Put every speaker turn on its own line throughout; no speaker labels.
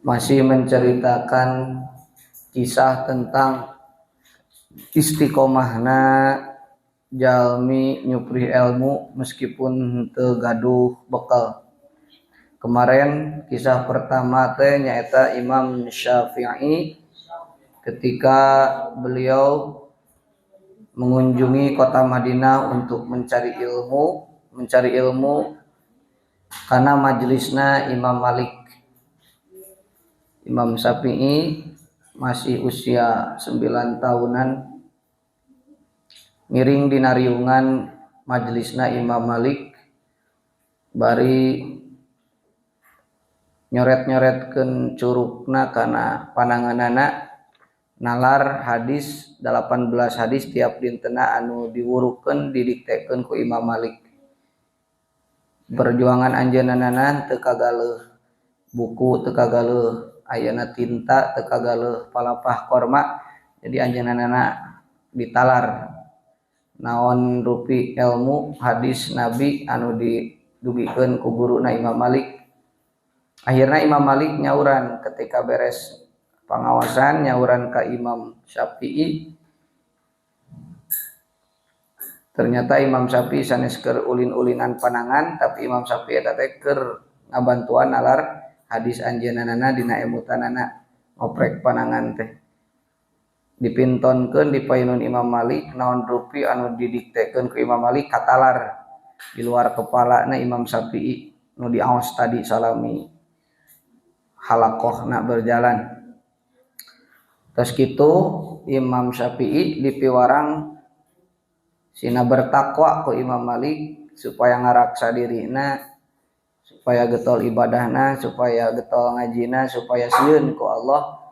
Masih menceritakan kisah tentang istiqomahna jalmi nyuprih ilmu meskipun teu gaduh bekal. Kemarin kisah pertama teh nyaeta Imam Syafi'i ketika beliau mengunjungi kota Madinah untuk mencari ilmu karena majelisna Imam Malik. Imam Syafi'i masih usia 9 tahunan ngiring dina riungan majelisna Imam Malik bari nyoret-nyoretkeun curugna kana pananganana nalar hadis 18 hadis tiap dintena anu diwurukeun didiktekeun ku Imam Malik. Perjuangan anjeunna teu kagaleuh buku, teu kagaleuh ayeuna tinta, teu kagaleuh palapah korma, jadi anjeunna ditalar naon rupi ilmu hadis Nabi anu didugikeun ku guruna Imam Malik. Akhirna Imam Malik nyauran ketika beres pengawasan, nyauran ka Imam Syafi'i. Ternyata Imam Syafi'i sanes keur ulin-ulinan panangan, tapi Imam Syafi'i eta teh keur ngabantuan nalar hadis anjeunna dina emutanana ngoprek panangan teh. Dipintonkeun dipainun Imam Malik naon rupi anu didiktekeun ku Imam Malik katalar di luar kepalana Imam Syafi'i nu diaos tadi salami halakohna berjalan. Terus kitu Imam Syafi'i dipiwarang sina bertakwa ku Imam Malik supaya ngaraksa dirina, supaya getol ibadahna, supaya getol ngajina, supaya sieun ku Allah.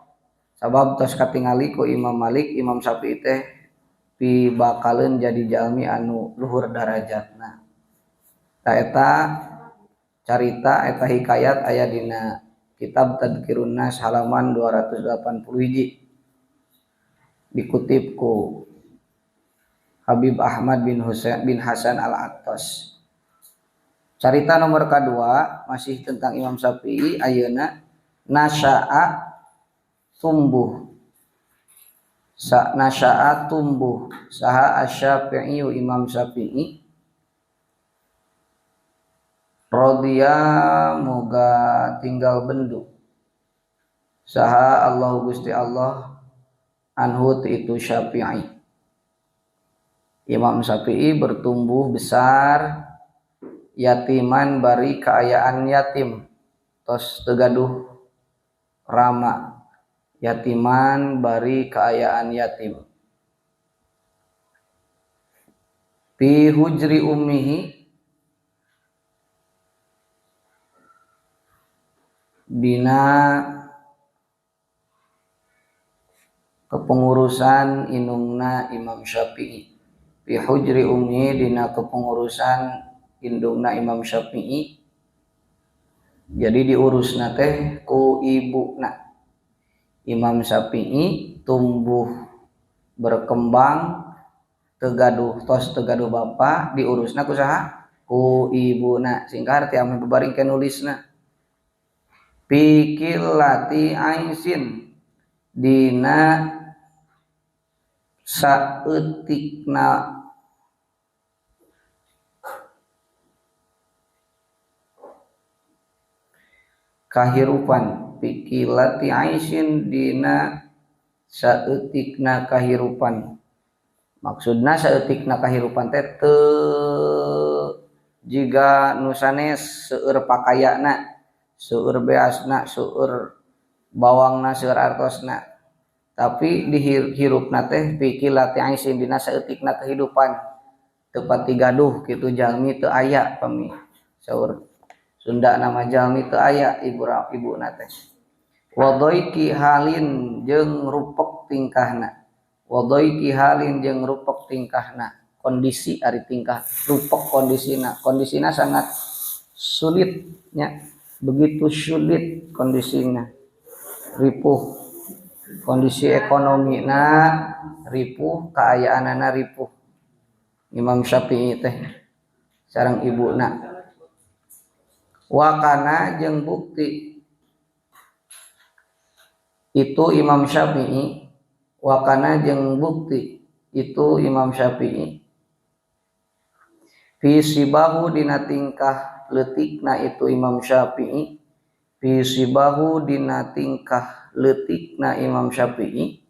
Sabab tos katingali ku Imam Malik, Imam Syafi'i teh pibakaleun jadi jalmi anu luhur darajatna. Ta eta carita, eta hikayat aya dina kitab Tadkirun Nas halaman 280 hiji. Dikutip ku Habib Ahmad bin Husain bin Hasan Al-Attas. Carita nomor kedua masih tentang Imam Syafi'i ayeuna nasya'a tumbuh. Sa nasya'a tumbuh saha Asy-Syafi'i Imam Syafi'i radhiya moga tinggal bendu saha Allah Gusti Allah anhu itu Syafi'i. Imam Syafi'i bertumbuh besar yatiman bari kaayaan yatim tos teu gaduh rama, yatiman bari kaayaan yatim. Fi hujri ummihi dina kepengurusan indungna Imam Syafi'i. Fi hujri ummihi dina kepengurusan indungna Imam Syafi'i. Jadi diurusna teh ku ibuna. Imam Syafi'i tumbuh berkembang tegaduh tos tegaduh bapa diurusna ku saha? Ku ibuna. Singkar ti ame babaring ke nulisna. Pikilati aisin dina saeutikna kahirupan, pikilati aisin dina saeutikna kahirupan. Maksudna saeutikna kahirupan teh teu jiga nu sanes seueur pakayana, seueur beasna, seueur bawangna, seueur artosna. Tapi dihirupna teh pikilati aisin dina saeutikna kehidupan teu pati gaduh kitu jalmi teu aya pami seueur Sunda nama jalmi teu aya ibuna teh. Wadaiki halin jeung rupek tingkahna. Wadaiki halin jeung rupek tingkahna. Kondisi ari tingkah rupek kondisina. Kondisina sangat sulit nya. Begitu sulit kondisina. Ripuh kondisi ekonomina ripuh, kaayaanana ripuh. Imam Syafi'i teh sareng ibuna. Wakana jeung bukti Itu Imam Syafi'i wakana jeung bukti itu Imam Syafi'i fi sibahu dina tingkah leutikna itu Imam Syafi'i, fi sibahu dina tingkah leutikna Imam Syafi'i.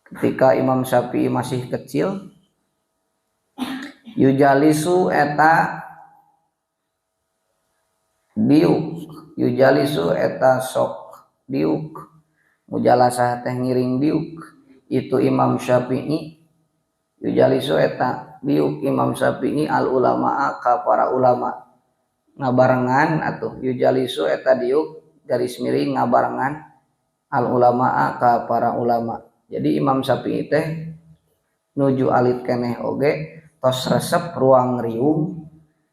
Ketika Imam Syafi'i masih kecil, yujalisu eta diuk, yujalisu eta sok diuk, mujalasah teh ngiring diuk itu Imam Syafi'i, yujalisu eta diuk Imam Syafi'i al ulama ka para ulama ngabarengan atuh, yujalisu eta diuk garis miring ngabarengan al ulama ka para ulama. Jadi Imam Syafi'i teh nuju alit keneh oge tos resep ruang riung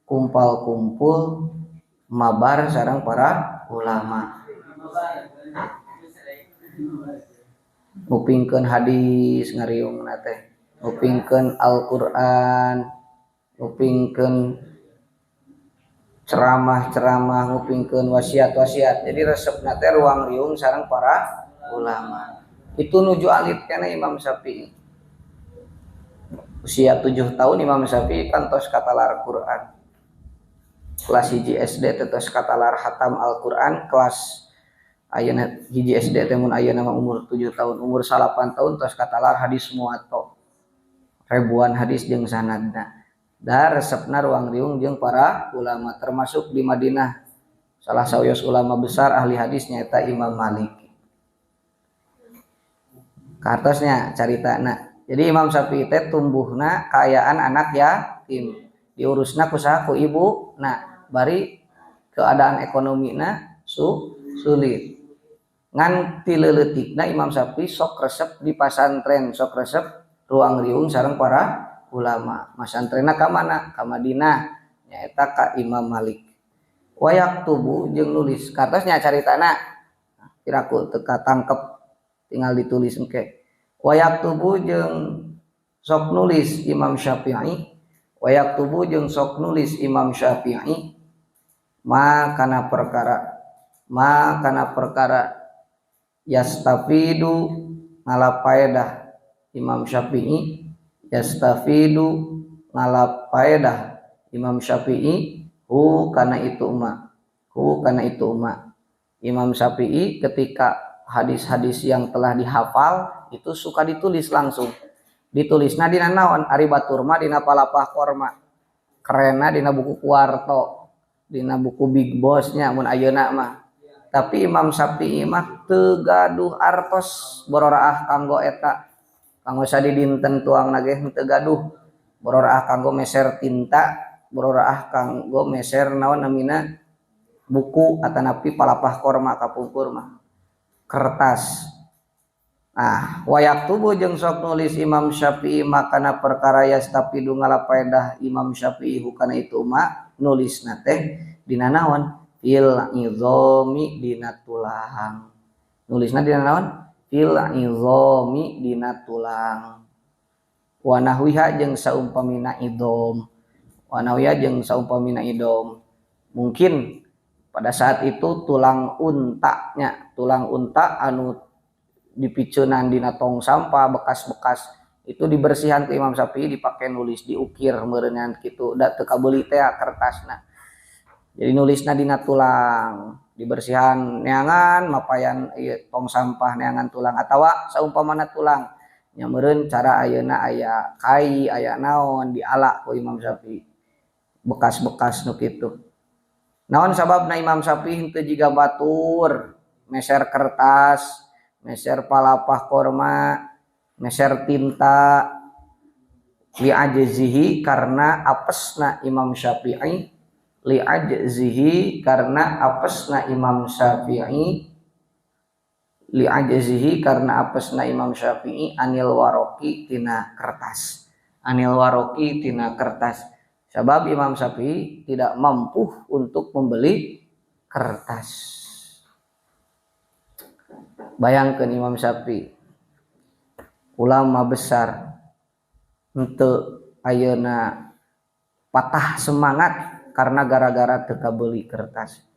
kumpal-kumpul mabar sareng para ulama, ngupingkeun hadis ngariungna teh, ngupingkeun Al-Qur'an, ngupingkeun ceramah-ceramah, ngupingkeun wasiat-wasiat. Jadi resepna teh ruang riung sareng para ulama. Itu nuju alit keneh Imam Syafi'i. Usia 7 tahun Imam Syafi'i kan tos katalar Quran. Kelas 1 SD teh tos katalar hatam Al-Quran. Kelas ayeuna 1 SD teh mun ayeuna mah umur 7 tahun, umur 8 tahun tos katalar hadis Muwatta. Ribuan hadis jeung sanadna. Da resepna ruang riung jeung para ulama, termasuk di Madinah salah sawios ulama besar ahli hadis nyaeta Imam Malik. Kartosnya caritana. Jadi Imam Syafi'i teh tumbuhna kaayaan anak yatim, diurusna ku saha? Ku ibu. Nah, bari keadaan ekonomina sulit. Ngan ti leuleutikna Imam Syafi'i sok resep di pasantren, sok resep ruang riung sareng para ulama. Masantrenna ka mana? Ka Madinah, nyaeta ka Imam Malik. Wayaktubu jeung nulis. Kartosnya caritana piraku teu katangkep, tinggal ditulis engke. Wayaktubu jeung sok nulis Imam Syafi'i, wayaktubu jeung sok nulis Imam Syafi'i ma kana perkara, ma kana perkara yastafidu ngalapaedah Imam Syafi'i, yastafidu ngalapaedah Imam Syafi'i hu kana itu ma, hu kana itu ma. Imam Syafi'i ketika hadis-hadis yang telah dihafal itu suka ditulis langsung. Ditulisna dina naon? Ari batur mah dina palapah korma. Kerenna dina buku kuarto, dina buku Big Bossnya mun ayeuna mah. Tapi Imam Syafi'i mah teu gaduh artos bororaah kanggo eta. Kanggo sadidinten tuang ge teu gaduh. Bororaah kanggo meser tinta, bororaah kanggo meser naon namina buku atanapi palapah korma kapungkur mah. Kertas. Nah, wayaktubu jeung sok nulis Imam Syafi'i makana perkara yastafidu ngalapaedah Imam Syafi'i hukana itu ma, nulisna teh dina naon? Fil izomi dina tulang. Nulisna dina naon? Fil izomi dina tulang. Wa nahwiha jeung saumpamina idom. Wa nahwiha jeung saumpamina idom. Mungkin pada saat itu tulang untanya, tulang unta anu dipiceunan dina tong sampah bekas-bekas itu dibersihan ke Imam Syafi'i dipakai nulis, diukir meureunnan kitu, da teu kabeuli teh kertasna. Jadi nulisna dina tulang, dibersihan neangan mapayan ieu tong sampah neangan tulang atawa saumpamana tulang. Nya meureun cara ayeuna aya kai, aya naon diala ku Imam Syafi'i. Bekas-bekas nu kitu. Naon sababna Imam Syafi'i henteu jiga batur, meser kertas, meser palapah korma, meser tinta, li'ajzihi karena apesna Imam Syafi'i, li'ajzihi karena apesna Imam Syafi'i, li'ajzihi karena apesna Imam Syafi'i anil waroki tina kertas, anil waroki tina kertas. Sebab Imam Syafi'i tidak mampu untuk membeli kertas. Bayangkan Imam Syafi'i ulama besar henteu ayeuna patah semangat karena gara-gara teu kabeuli kertas.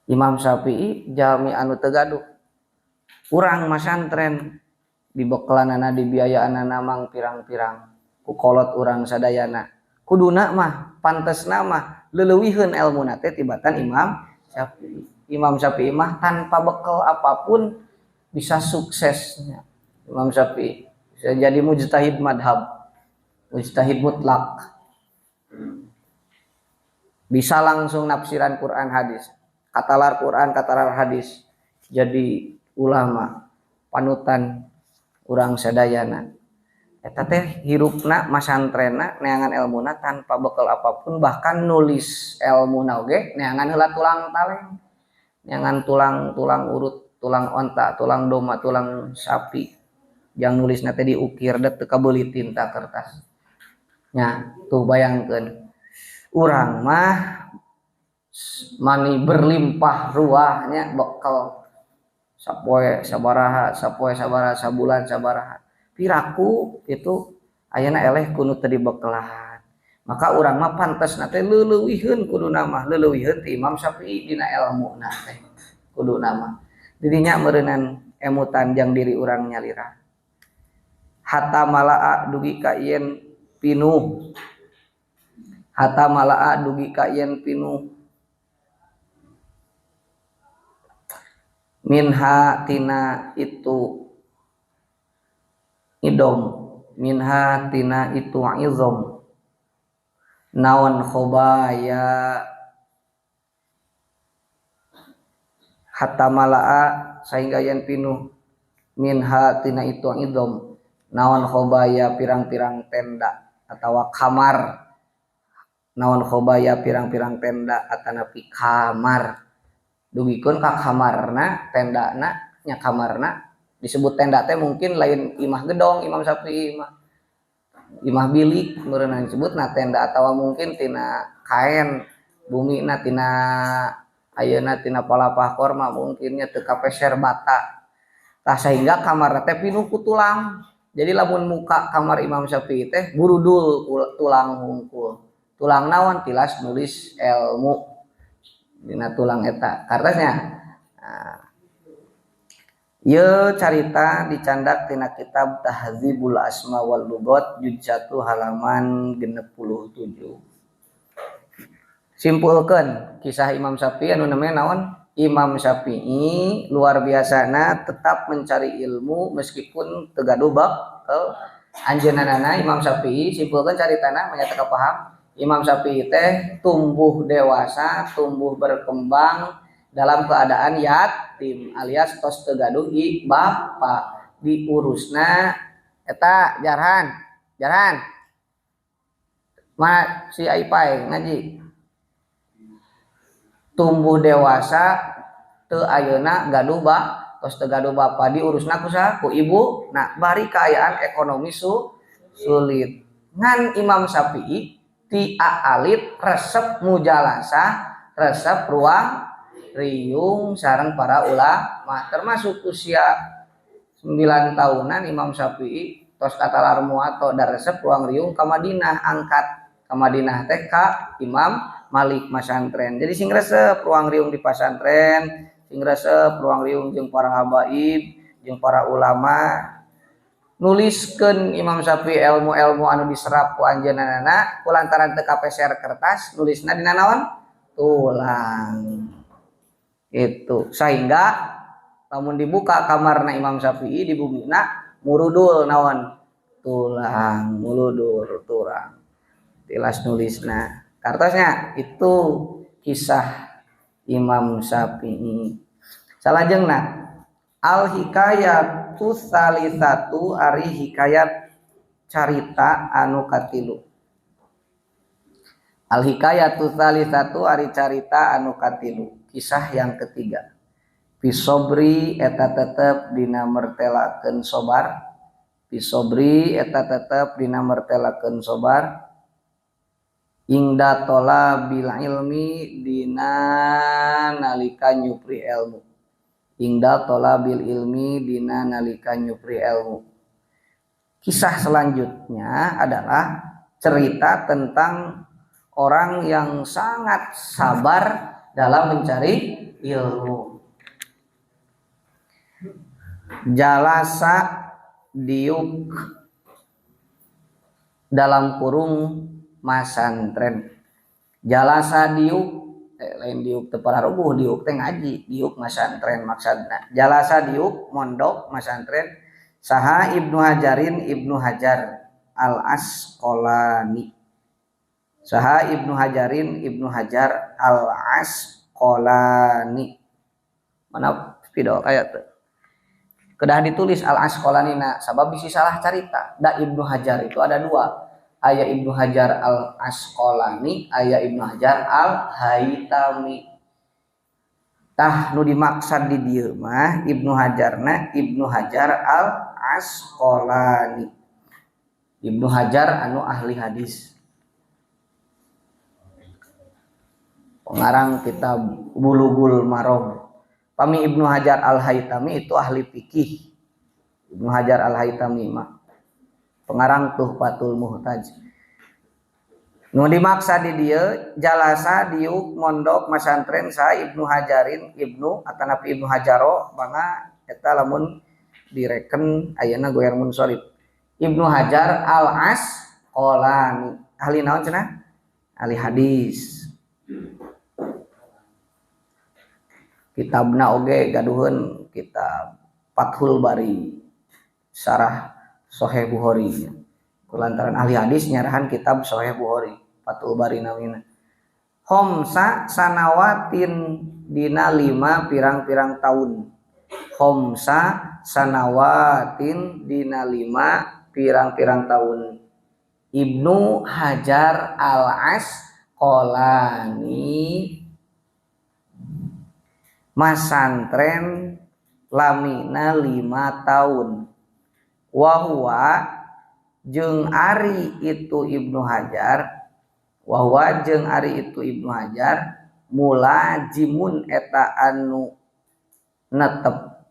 Imam Syafi'i jalmi anu teu gaduh. Urang masantren dibekelanana, dibiayaanana mang pirang-pirang ku kolot urang sadayana. Kuduna mah pantesna mah leuwihkeun elmuna teh tibatan Imam Syafi'i. Imam Syafi'i mah tanpa bekal apapun bisa suksesnya. Imam Syafi'i bisa jadi mujtahid madhab, mujtahid mutlak. Bisa langsung nafsiran Quran hadis, katalar Quran, katalar hadis, jadi ulama panutan urang sadayana. Eta teh hirupna masantrenna neangan elmuna tanpa bekal apapun, bahkan nulis elmuna oge neangan heula tulang taleng, neangan tulang-tulang urut, tulang onta, tulang domba, tulang sapi. Yang nulisna teh diukir da teu kabeuli tinta kertas. Nya, tuh bayangkeun. Urang mah mani berlimpah ruahnya bekal sapoe sabaraha, sapoe sabaraha, sabulan sabaraha. Piraku itu ayeuna eleh ku nu teu dibekelan. Maka urang mah pantasna teh leuwihkeun kuduna mah, leuwihkeun ti Imam Syafi'i dina elmuna teh kuduna mah. Dirinya meureunan emutan jang diri urang nyalira. Hatta malaa dugi ka yen pinuh. Hatta malaa dugi ka yen pinuh minha tina itu idom, minha tina itu izom naon khobaya. Hatta malaa sehingga yen pinuh minha tina itu idom naon khobaya pirang-pirang tenda atawa kamar, naon khobaya pirang-pirang tenda atanapi kamar. Dugikeun ka kamarna, tendana, nya kamarna disebut tenda teh mungkin lain imah gedong Imam Syafi'i mah, imah bilik meureunna disebutna tenda, atawa mungkin tina kaen bumina tina ayeuna tina palapah korma mungkinnya teu kapeser bata. Tah sehingga kamarna teh pinuh ku tulang. Jadi lamun muka kamar Imam Syafi'i teh burudul tulang hungkul. Tulang naon tilas nulis ilmu dina tulang eta kartasnya. Nah, ieu carita dicandak tina kitab Tahdzibul Asma wal Lughat juz 1 halaman 67. Simpulkeun kisah Imam Syafi'i anu namanya naon? Imam Syafi'i luar biasana tetap mencari ilmu meskipun teu gaduh bekal. Anjeunna Imam Syafi'i simpulkeun caritana manyata paham. Imam Syafi'i teh tumbuh dewasa, tumbuh berkembang dalam keadaan yatim alias tos teu gaduh i bapa, diurusna eta jarhan, jarhan. Ma si Aipai ngaji. Tumbuh dewasa teu ayeuna gaduh ba, tos teu gaduh bapa, diurusna ku saha? Ku ibu. Nah, bari kaayaan ekonomi sulit. Ngan Imam Syafi'i ti alit resep mujalasah, resep ruang riung sareng para ulama, termasuk usia 9 tahunan Imam Syafi'i tos katalar muato da resep ruang riung ka Madinah, angkat ka Madinah teh ka Imam Malik masantren. Jadi sing resep ruang riung di pasantren, sing resep ruang riung jeung para habaib, jeung para ulama. Nuliskeun Imam Syafi'i ilmu-ilmu anu diserap ku anjeunna kulantaran teu kapeser kertas, nulisna dina naon? Tulang. Itu sehingga lamun dibuka kamarna Imam Syafi'i di bumina murudul naon? Tulang, muludur tulang. Tilas nulisna. Kartosnya itu kisah Imam Syafi'i. Salajengna al hikayatu salisatu ari hikayat carita anu katilu. Al hikayatu salisatu ari carita anu katilu, kisah yang ketiga. Pisobri eta tetep dina mertelakeun sobar. Pisobri eta tetep dina mertelakeun sobar. Ingda tolabil ilmi dina nalika nyupri ilmu. Ingda tolabil ilmi dina nalika nyupri ilmu. Kisah selanjutnya adalah cerita tentang orang yang sangat sabar dalam mencari ilmu. Jalasa diuk dalam kurung masantren. Jalasa diuk lain diuk teu pararuguh, diuk teh ngaji, diuk masantren maksudna. Jalasa diuk mondok masantren saha Ibnu Hajarin Ibnu Hajar Al Asqalani. Saha Ibnu Hajarin Ibnu Hajar Al Asqalani. Mana video aya teu? Kedah ditulis Al Asqalani na sabab bisi salah carita. Da Ibnu Hajar itu ada dua. Aya Ibnu Hajar Al Asqalani, aya Ibnu Hajar Al Haitami. Tah nu dimaksad di dieu mah Ibnu Hajarna Ibnu Hajar Al Asqalani. Ibnu Hajar anu ahli hadis. Pengarang kitab Bulughul Maram. Pami Ibnu Hajar Al Haitami itu ahli fikih. Ibnu Hajar Al Haitami mah pengarang Tuhfatul Muhtaj. Nu dimaksa di dieu jalasa diuk mondok masantren sa Ibnu Hajarin Ibnu atanapi Ibnu Hajaro bangga eta lamun direken ayeuna goyer munsorif. Ibnu Hajar Al Asqalani ahli naon cenah? Ahli hadis. Kitabna oge gaduheun kitab Fathul Bari Syarah Sahih Bukhari. Kulantaran ahli hadis nyarahan kitab Sahih Bukhari Fathul Bari namina. Khomsa sanawatin dina 5 pirang-pirang tahun. Khomsa sanawatin dina 5 pirang-pirang tahun. Ibnu Hajar Al Asqalani masantren lamina 5 tahun. Wahwa jeung ari itu Ibnu Hajar, wahwa jeung ari itu Ibnu Hajar mulajimun eta anu netep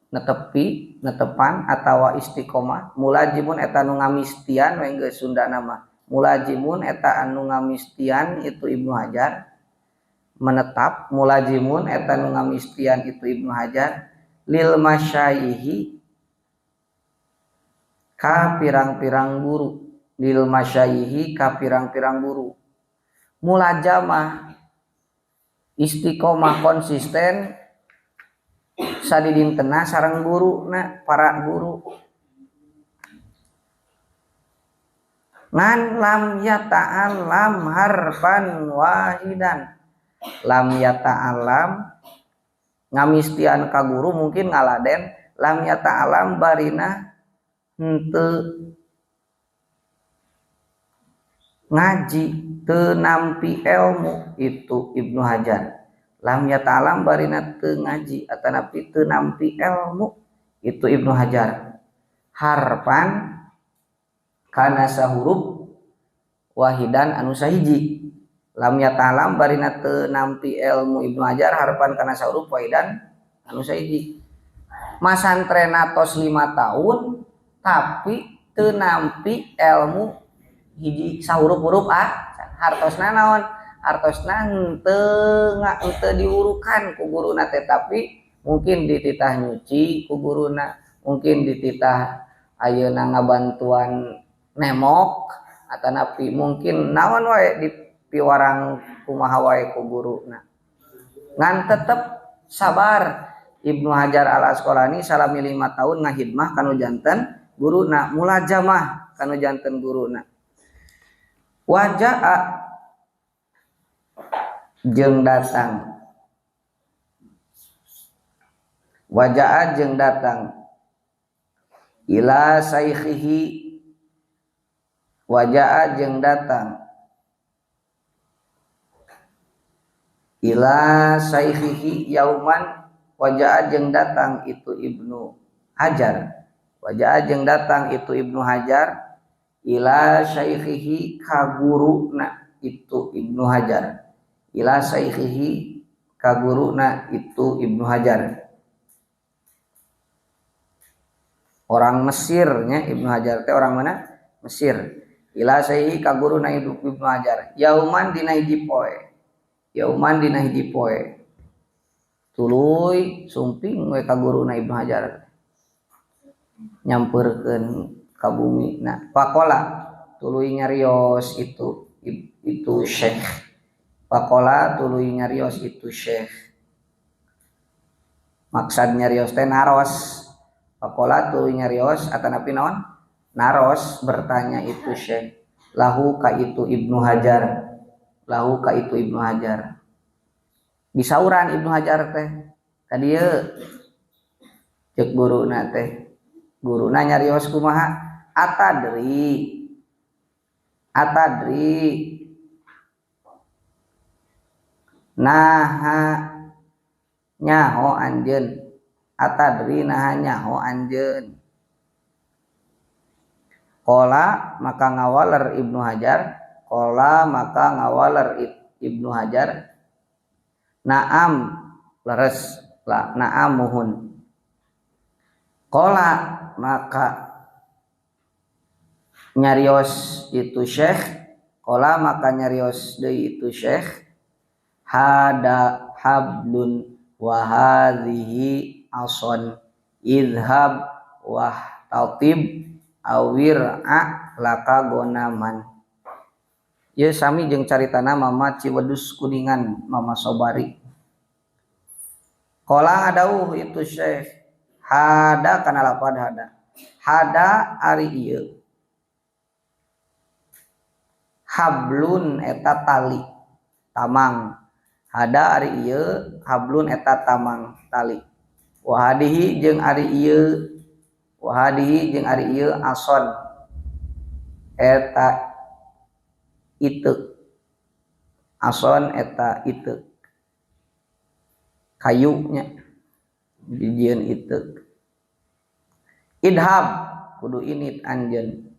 netepi netepan atawa istiqomah. Mulajimun eta anu ngamistian we geus Sundana mah. Mulajimun eta anu ngamistian itu Ibnu Hajar menetap. Mulajimun eta anu ngamistian itu Ibnu Hajar lil masyayihi ka pirang-pirang guru, lil masyayihi ka pirang-pirang guru. Mulajamah istiqomah konsisten sadidintena sareng guruna para guru. Ngan lam yata'allam harfan wahidan. Lam yata'allam ngamistian ka guru mungkin ngaladen, lam yata'allam barina henteu ngaji teu nampi ilmu itu Ibnu Hajar. Lam yata'allam barina teu ngaji atanapi teu nampi ilmu itu Ibnu Hajar. Harfan kana sahurup wahidan anu sahiji. Lam yata'allam barina teu nampi ilmu Ibnu Hajar harfan kana sahurup wahidan anu sahiji. Masantren tos 5 tahun tapi teu nampi ilmu hiji sahurup-hurup hartosna naon? Hartosna henteu henteu diurukan ku guruna teh, tapi mungkin dititah nyuci ku guruna, mungkin dititah ayeuna ngabantuan nemok atanapi mungkin naon wae dipiwarang kumaha wae ku guruna. Ngan tetep sabar Ibnu Hajar Al Asqalani salami 5 tahun ngahidmah kanu janten guruna, mulajamah kanu janten guruna. Wajaa jeung datang, wajaa jeung datang ila saikhihi, wajaa jeung datang ila saikhihi yauman, wajaa jeung datang itu Ibnu Hajar, wajaa jeung datang itu Ibnu Hajar ila syaikhihi ka guruna itu Ibnu Hajar, ila syaikhihi ka guruna itu Ibnu Hajar. Orang Mesirnya Ibnu Hajar teh orang mana? Mesir. Ila syaikhihi ka guruna Ibnu Hajar yauman dina hiji poe, Yauman dina hiji poe tuluy sumping we ka guruna Ibnu Hajar nyampeurkeun ka bumi. Nah faqala tuluy nyarios itu syekh. Faqala tuluy nyarios itu syekh. Maksad nyarios teh naros. Faqala tuluy nyarios atanapi naon? Naros bertanya itu syekh. Lahu ka itu Ibnu Hajar. Lahu ka itu Ibnu Hajar. Disauran Ibnu Hajar teh. Ka dieu ceuk guruna teh. Guruna nyarios kumaha? Atadri. Atadri. Naha nyaho anjeun. Atadri naha nyaho anjeun. Qala maka ngawaler Ibnu Hajar. Qala maka ngawaler Ibnu Hajar. Naam leres la naam muhun. Qala maka nyarios itu syekh. Qala maka nyarios deui itu syekh. Hada hablun wa hadhihi ason idhab wahtatib awir'a laka gonaman. Ieu sami jeung caritana Mama Ciwedus Kuningan, Mama Sobari. Qala adauh itu syekh. Hada kana lapad hada. Hada ari ieu. Hablun eta tali tamang. Hada ari ieu hablun eta tamang tali. Wa hadihi jeung ari ieu. Wa hadihi jeung ari ieu ason eta iteuk. Ason eta iteuk. Kayunya dijieun iteuk. Idhab kudu init anjeun.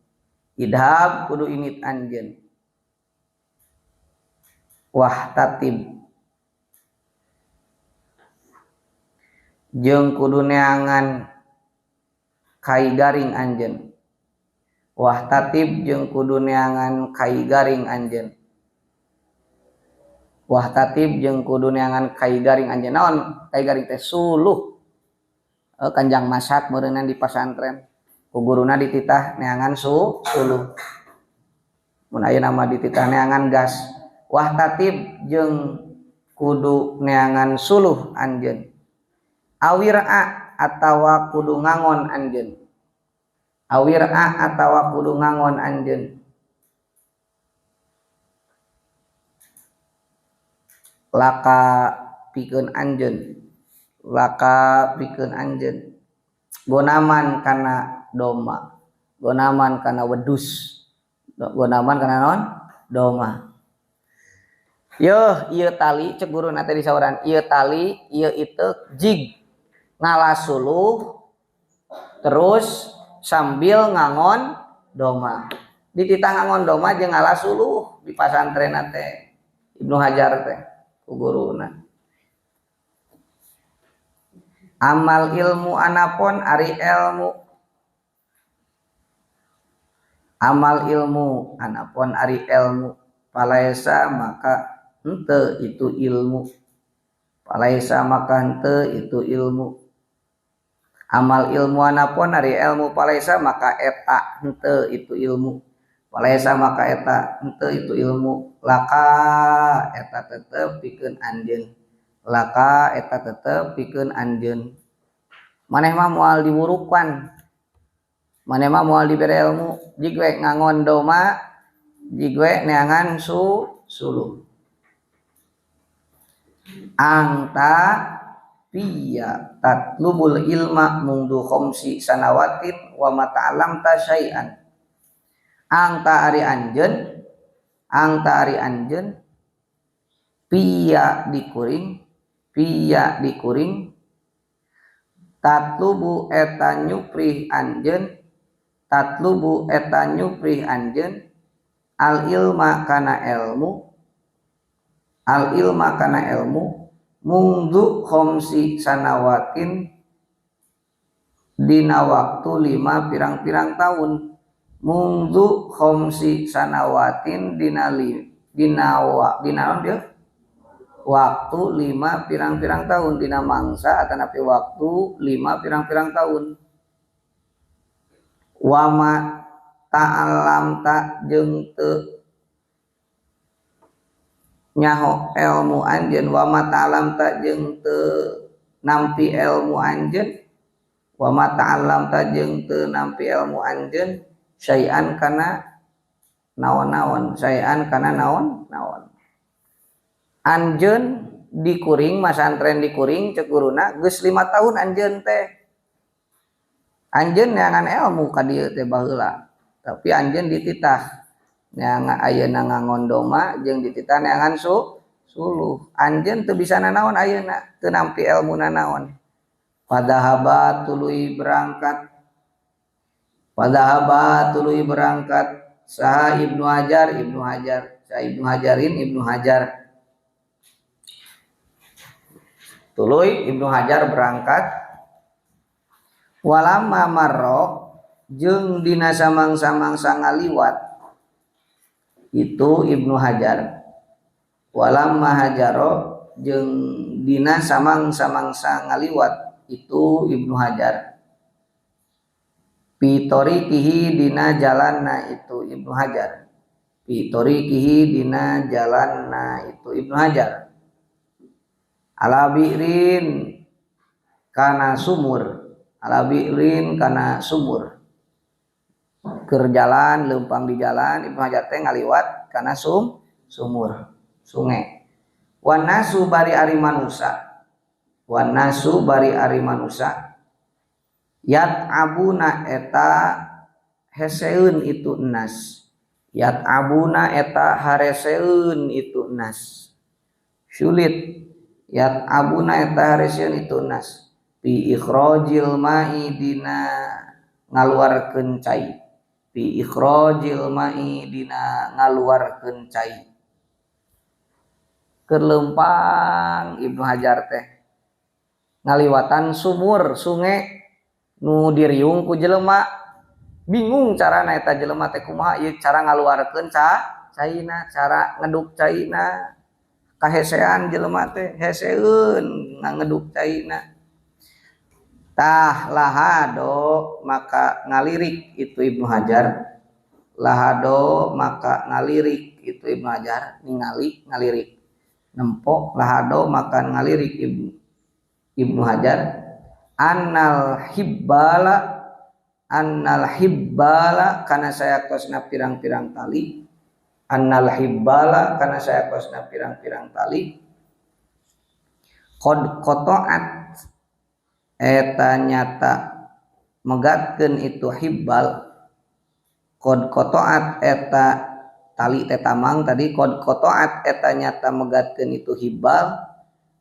Idhab kudu init anjeun. Wahtatib jeung kudu neangan kai garing anjeun. Wahtatib jeung kudu neangan kai garing anjeun. Wahtatib jeung kudu neangan kai garing anjeun. Naon kai garing teh? Suluh. Kanjang masak meureunnan di pasantren. Ku guruna dititah neangan suluh. Mun ayeuna mah dititah neangan gas. Wahtatib jeung kudu neangan suluh anjeun. Awir'a atawa kudu ngangon anjeun. Awir'a atawa kudu ngangon anjeun. Laka pikeun anjeun. Laka pikeun anjeun. Gonaman kana doma. Gonaman kana wedus. Gonaman kana naon? Doma. Yeuh, ieu tali cek guruna teh disauran, ieu tali, ieu iteuk jig. Ngalas suluh terus sambil ngangon doma. Dititah ngangon doma jeung ngalas suluh di pasantrenna teh. Ibnu Hajar teh ku guruna. Amal ilmu anapon ari ilmu. Amal ilmu anapon ari ilmu. Palaesa maka henteu itu ilmu. Palaesa maka henteu itu ilmu. Amal ilmu anapon ari ilmu palaesa maka eta henteu itu ilmu. Palaesa maka eta henteu itu ilmu. Laka eta tetep pikeun anjeun. Laka eta tetep pikeun anjeun. Maneh mah moal diwurukan. Maneh mah moal dibere ilmu. Jig we ngangon doma, jig we neangan suluh. Angta piya tatlubul ilma mungdu khamsi sanawatin wa ma ta'lamta syai'an. Angta ari anjeun, angta ari anjeun piya dikuring, piya dikuring tatlubu eta nyuprih anjeun, tatlubu eta nyuprih anjeun al ilma kana ilmu, al ilma kana ilmu mungdu khamsi sanawatin dina waktu 5 pirang-pirang tahun. Mungdu khamsi sanawatin dina dina dina naon dia? Waktu 5 pirang-pirang tahun dina mangsa atanapi waktu 5 pirang-pirang tahun. Wama ta'alam ta jeung teu nyaho ilmu anjeun, wama ta'alam ta jeung teu nampi ilmu anjeun, wama ta'alam ta jeung teu nampi ilmu anjeun syai'an kana naon-naon, syai'an kana naon-naon. Anjeun dikuring masantren dikuring cek guruna geus 5 tahun anjeun teh. Anjeun neangan ilmu ka dieu teh baheula. Tapi anjeun dititah neangan ayeuna ngangondoma jeung dititah neangan suluh. Anjeun teu bisa nanaon ayeuna, teu nampi ilmu nanaon. Padahaba tuluy berangkat. Padahaba tuluy berangkat saha Ibnu Hajar, Ibnu Hajar, saha Ibnu Hajarin, Ibnu Hajar. Tuluy Ibnu Hajar berangkat. Walamma marro jeung dina samang-samangsa ngaliwat itu Ibnu Hajar. Walamma hajaro jeung dina samang-samangsa ngaliwat itu Ibnu Hajar. Fi tariqihi dina jalanna itu Ibnu Hajar. Fi tariqihi dina jalanna itu Ibnu Hajar. Ala bi'rin kana sumur, ala bi'rin kana sumur. Keur jalan leumpang di jalan Ibnu Hajar teh ngaliwat kana sumur, sungai. Wan nasu bari ari manusa. Wan nasu bari ari manusa. Yat abuna eta heseun itu nas. Yat abuna eta hareseun itu nas. Sulit. Yat abuna eta hareseun itu nas. Fi ikhrajil ma'i dina ngaluarkeun cai. Fi ikhrajil ma'i dina ngaluarkeun cai. Keur leumpang Ibnu Hajar teh ngaliwatan sumur sungai nu diriung ku jelema, bingung carana eta jelema teh kumaha ieu cara ngaluarkeun caina, cara ngeduk caina, kahesean jelema teh heseun ngeduk caina. Tah lahado maka ngalirik itu Ibnu Hajar, lahado maka ngalirik itu Ibnu Hajar, ningali ngalirik nempok lahado maka ngalirik Ibnu Hajar annal hibbala, annal hibbala kana sayakosna pirang-pirang tali, annal hibbala kana sayakosna pirang-pirang tali qad qata'at eta nyata megatkeun itu hibbal, qad qata'at eta tali teh tamang tadi, qad qata'at eta nyata megatkeun itu hibbal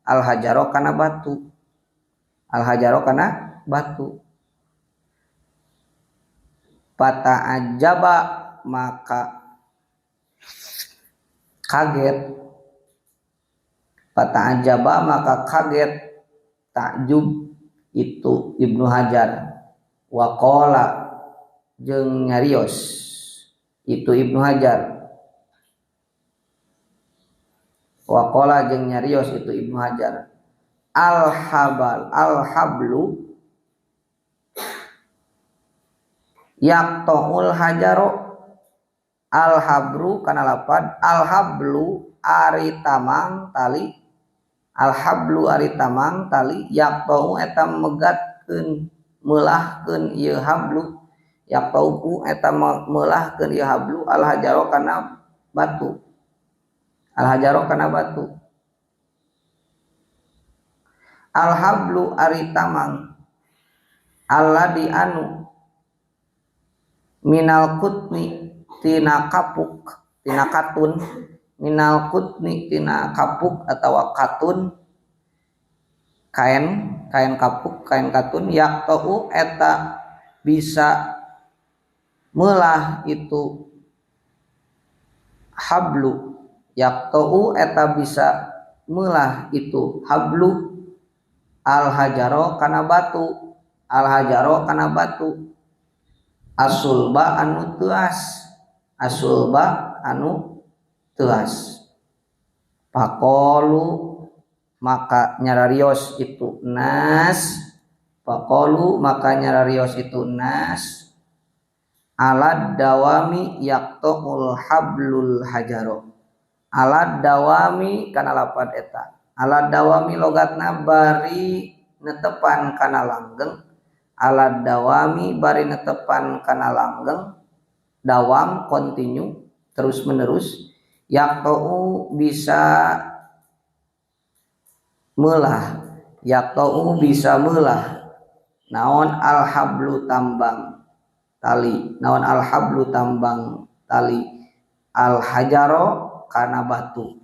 al hajaro kana batu, al hajaro kana batu. Fata'ajaba maka kaget, fata'ajaba maka kaget takjub itu Ibnu Hajar, waqala jeung nyarios itu Ibnu Hajar, waqala jeung nyarios itu Ibnu Hajar al habal al hablu yaqta'ul hajaro, al habru kana lapad al hablu ari tamang tali, al hablu ari tamang tali yaqta'u eta megatkeun meulahkeun ieu hablu, yaqta'u eta meulahkeun ieu hablu al hajaro kana batu, al hajaro kana batu. Al hablu ari tamang alladzi anu minal qutni tina kapuk, tina katun, minal qutni tina kapuk atawa katun, kain, kain kapuk, kain katun, yaqta'u eta bisa meulah itu hablu, yaqta'u eta bisa meulah itu hablu al hajaro kana batu, al hajaro kana batu asulba anu teuas, asulba anu teuas. Paqalu maka nyararios itu nas, faqalu maka nyararios itu nas, alad dawami yaqta'ul hablul hajaro. Alad dawami kana lapad eta, alad dawami logatna bari netepan kana langgeng, alad dawami bari netepan kana langgeng, dawam kontinu terus menerus, yaqta'u bisa melah, yaqta'u bisa melah naon alhablu tambang tali, naon alhablu tambang tali, alhajaro kana batu,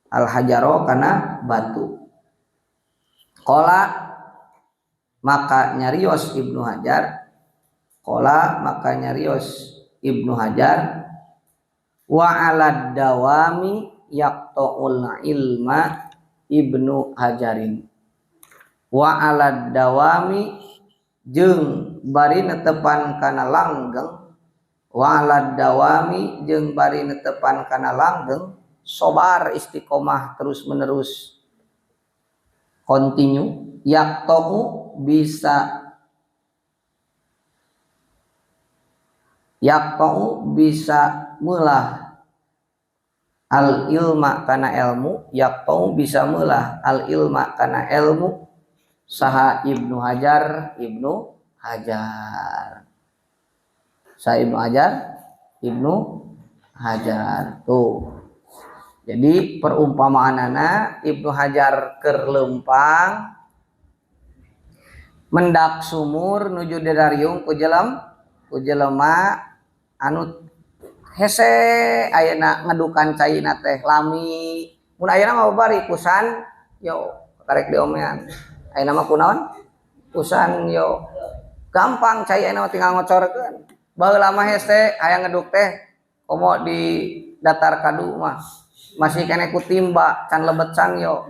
alhajaro kana batu. Qala maka nyarios Ibnu Hajar, qala maka nyarios Ibnu Hajar, wa alad dawami yaqta'ul ilma Ibnu Hajarin. Wa alad dawami jeung bari netepan kana langgeng, wa alad dawami jeung bari netepan kana langgeng, sobar istiqomah terus menerus kontinu, yaqta'u bisa, yaqta'u bisa melah al ilma kana ilmu, yaqta'u bisa melah al ilma kana ilmu saha Ibnu Hajar, Ibnu Hajar, saha Ibnu Hajar, Ibnu Hajar tuh. Jadi perumpamaanana Ibnu Hajar keur leumpang mendak sumur nuju didariung ku jelema anu hese ayeuna ngedukan caina teh lami. Mun ayeuna mah babari kusan yo karek diomean. Ayeuna mah kunaon? Kusan yo gampang cai ayeuna mah tinggal ngocorkeun. Baheula mah hese hayang ngeduk teh komo di datar kadu mah masih kene ku timba can lebet can yo.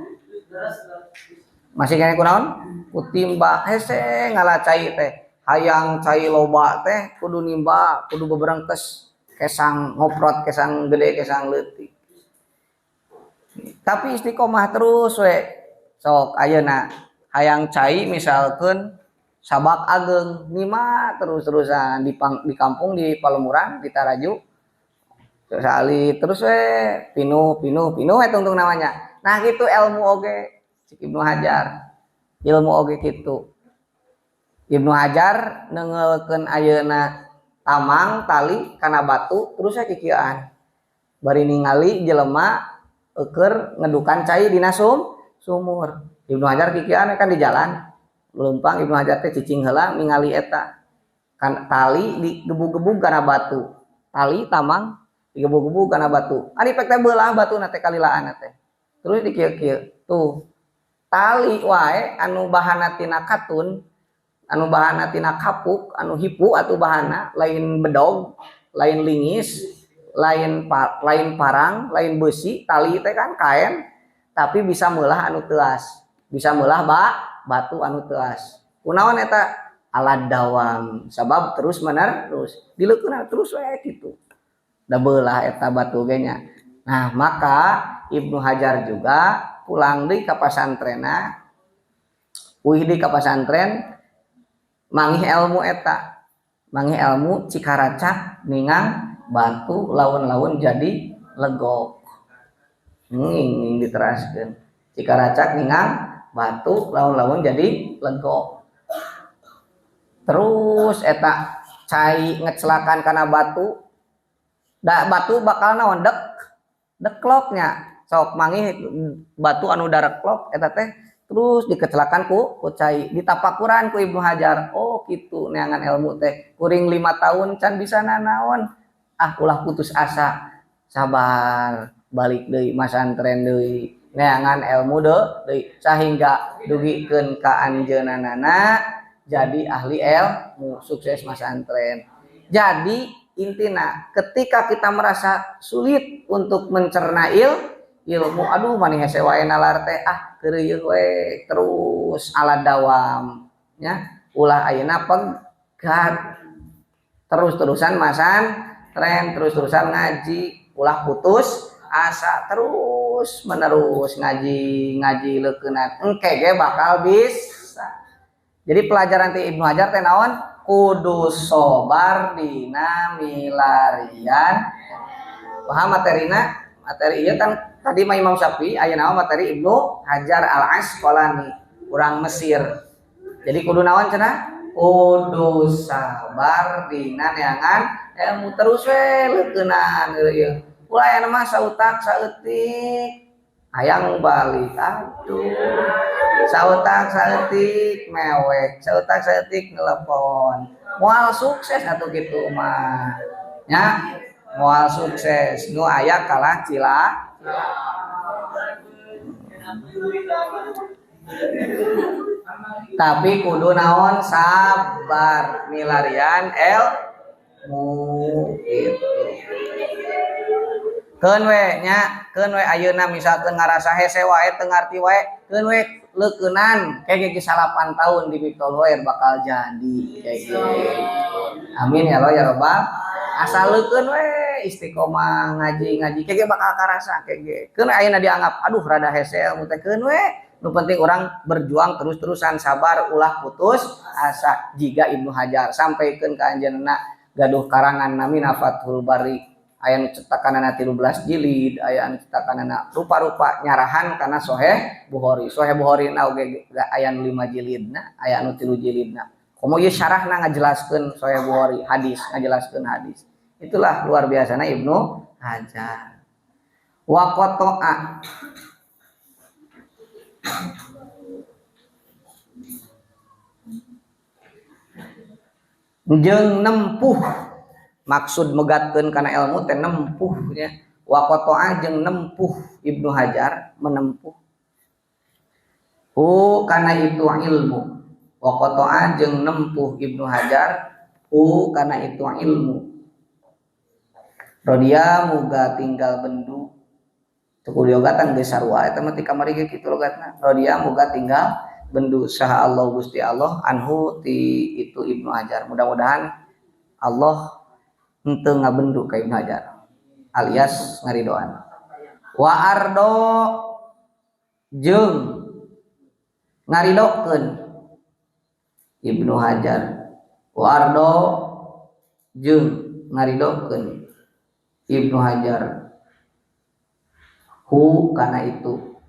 Masih kene ku naon? Ku timba hese ngala cai teh. Hayang cai loba teh kudu nimba, kudu beberengkes, kesang ngoprot, kesang gede, kesang leutik. Tapi istiqomah terus we. Sok ayeuna hayang cai misalkeun sabak ageng nima terus-terusan di kampung di Palemuran di Taraju. Sekali terus we pinuh pinuh pinuh we tungtung namanya. Nah gitu ilmu oge cik Ibnu Hajar. Ilmu oge kitu. Ibnu Hajar nengelkeun ayeuna tamang tali kana batu terus we kikieuan. Bari ningali jelema eueur ngedukan cai dina sumur. Ibnu Hajar kikieuan kan di jalan. Leumpang Ibnu Hajar teh cicing heula ningali eta. Kan tali digebug-gebug kana batu. Tali tamang digebug-gebug kana batu. Ari pek teh beulah batuna teh kalilaan teh. Terus dikieu-kieu. Tuh. Tali wae anu bahana tina katun, anu bahana tina kapuk, anu hipu atuh bahana, lain bedog, lain lingis, lain parang, lain besi, tali teh kan kain, tapi bisa meulah anu teuas, bisa meulah batu anu teuas. Kunaon eta? Alad dawam, sabab terus menerus, dileukeunna terus we kitu. Da beulah eta batu ge nya. Nah, maka Ibnu Hajar juga pulang deui ka pasantrenna, uih deui ka pasantren, mangih ilmu eta, mangih ilmu cikaracak ningang batu laun-laun jadi legok. Nging diteraskeun. Cikaracak ningang batu laun-laun jadi legok. Terus eta cai ngecelakan kana batu, da batu bakal naon dekloknya. Sok mangih batu anu dareklok eta teh terus dikecelakan ku cai, ditapakuran ku Ibnu Hajar. Oh kitu neangan ilmu teh. Kuring 5 tahun can bisa nanaon. Ah ulah putus asa. Sabar, balik deui masantren deui. Neangan ilmu deui sahingga dugikeun ka anjeunna jadi ahli ilmu, sukses masantren. Jadi intina ketika kita merasa sulit untuk mencerna ilmu, aduh mani hese wae nalar teh, ah keureuyeun we terus ala dawam nya, ulah ayeuna pegat terus-terusan masantren, terus-terusan ngaji, ulah putus asa terus menerus ngaji ngaji leukeunan engke ge bakal bisa. Jadi pelajaran ti Ibnu Hajar teh naon? Kudu sobar dina milarian. Paham materina? Materi ieu kan tadi mah Imam Syafi'i, ayeuna mah materi Ibnu Hajar Al Asqalani, urang Mesir. Jadi kudu naon cenah? Kudu sabar dina neangan ilmu terus we leukeunan ieu. Ulah aya mah sautak saeutik hayang balik, aduh. Sautak saeutik mewek, sautak saeutik nelepon. Moal sukses atuh kitu mah. Nya, moal sukses nu aya kalah cila. Tapi kudu naon sabar milarian ilmu gitu. Keun we nya, keun we ayeuna misalkeun ngarasa hese wae teu ngarti wae, keun we leukeunan kayak ge 8 tahun di Miftahul Khair bakal jadi kayak gitu. Amin ya Allah ya Robbal. Asal leukeun we istiqomah ngaji-ngaji kayak ge bakal karasa kayak ge. Keun we ayeuna dianggap aduh rada hese ilmu teh keun we. Nu penting orang berjuang terus-terusan sabar ulah putus asa jiga Ibnu Hajar sampaikeun ka anjeunna gaduh karangan namina Fathul Bari aya nu cetakanana 13 jilid aya nu cetakanana rupa-rupa nyarahan kana Sahih Bukhari. Sahih Bukhari na oge aya nu 5 jilidna aya nu 3 jilidna. Komo ieu syarahna ngajelaskeun Sahih Bukhari hadis ngajelaskeun hadis. Itulah luar biasana Ibnu Hajar. Wa qata'a jeung nempuh maksud megatkeun kana ilmu teh nempuh nya. Wa qata'a jeung nempuh Ibnu Hajar menempuh hu kana itu ilmu. Wa qata'a jeung nempuh Ibnu Hajar hu kana itu ilmu. Rodia muga tinggal bendu teu kudu logatan geus sarua eta mah ti kamari ge kitu logatna. Rodia muga tinggal bendu saha Allah Gusti Allah anhu ti itu Ibnu Hajar. Mudah-mudahan Allah henteu ngabendu ka Ibnu Hajar alias ngaridoan. Wa ardo jeung ngaridokeun Ibnu Hajar. Wa ardo jeung ngaridokeun Ibnu Hajar hu kana itu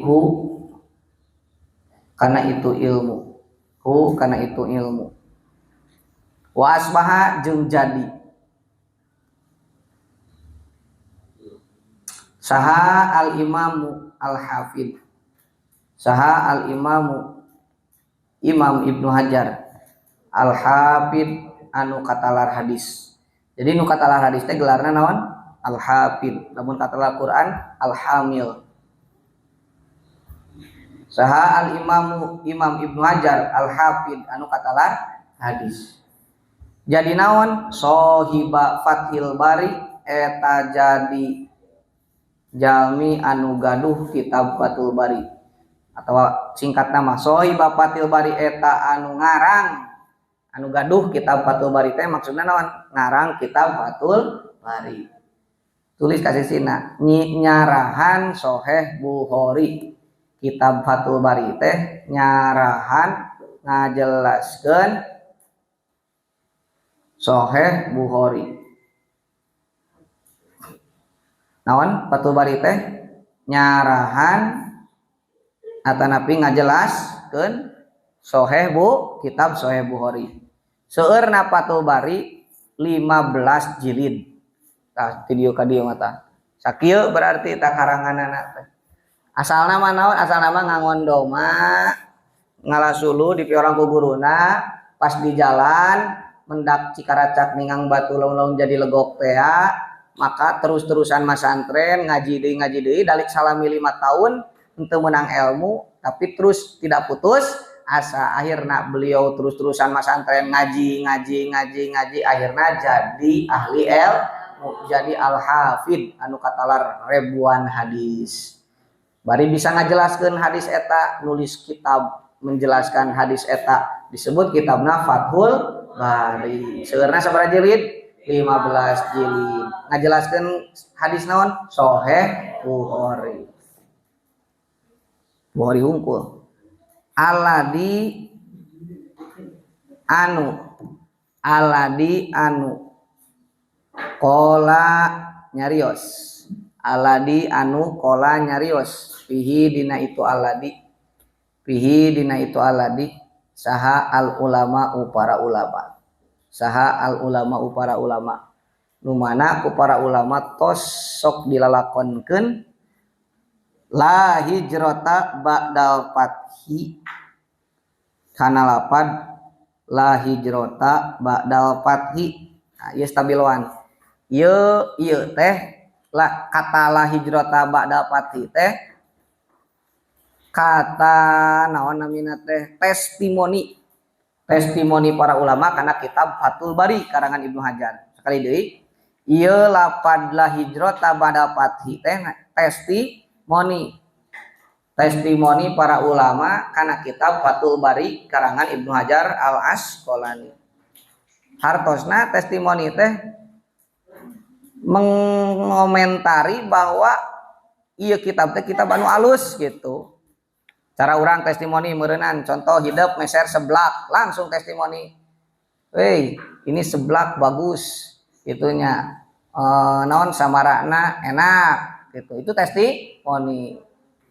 hu kana itu ilmu hu kana itu ilmu. Wa asbaha jeung jadi saha al imamu al hafid saha al imamu Imam Ibnu Hajar al hafid anu katalar hadis. Jadi nu katalar hadis teh gelarna naon? Al hafid. Lamun katalar Quran al hamil. Saha al imamu Imam Ibnu Hajar al hafid anu katalar hadis. Jadi naon? Sohiba Fathil Bari eta jadi jalmi anu gaduh kitab Fathul Bari atau singkat nama Sohiba Fathil Bari eta anu ngarang anu gaduh kitab Fathul Bari teh maksudna naon? Ngarang kitab Fathul Bari. Tulis ka sisina nyarahan Sahih Bukhari. Kitab Fathul Bari teh nyarahan ngajelaskeun Sahih Bukhari. Naon Fathul Bari teh nyarahan atanapi ngajelaskeun Sahih Bu kitab Sahih Bukhari. Seueurna Fathul Bari 15 jilid. Tah ti dieu ka dieu mah tah. Sakieu berarti tah karanganana teh. Asalna mah naon? Asalna mah ngangondoma ngalasulu di piorang ku guruna pas di jalan mendak Cikaracak ningang batu laun-laun jadi legok tea, maka terus-terusan masantren ngaji deui dalik salami 5 tahun henteu meunang ilmu tapi terus tidak putus asa. Akhirna beliau terus-terusan masantren ngaji ngaji ngaji ngaji akhirna jadi ahli ilmu, jadi al-hafid anu katalar ribuan hadis. Bari bisa ngajelaskeun hadis eta, nulis kitab menjelaskan hadis eta disebut kitabna Fathul Bari. Seueurna sabaraha jilid? 15 jilid. Ngajelaskeun hadis naon? Sahih Bukhari. Bukhari hungkul. Aladi anu aladi anu qala nyarios. Aladi anu qala nyarios fihi dina itu aladi. Fihi dina itu aladi saha al ulama para ulama. Saha al ulama para ulama. Nu mana ku para ulama tos sok dilalakonkeun la hijrata ba'dal fathi kana lapad la hijrata ba'dal fathi. Nah, ieu stabiloan. Ieu ieu teh la kata la hijrata ba'dal fathi teh kata naon namina teh testimoni. Testimoni para ulama karena kitab Fathul Bari karangan Ibnu Hajar. Sekali deui ieu lapad la hijrata ba'dal fathi teh testimoni. Testimoni para ulama karena kitab Fathul Bari karangan Ibnu Hajar Al Asqalani. Hartosna testimoni teh mengomentari bahwa ieu kitab teh kitab anu alus gitu. Cara orang testimoni meureunan contoh hidup meser seblak langsung testimoni. Hei, ini seblak bagus itunya. Naon samarana enak gitu. Itu testimoni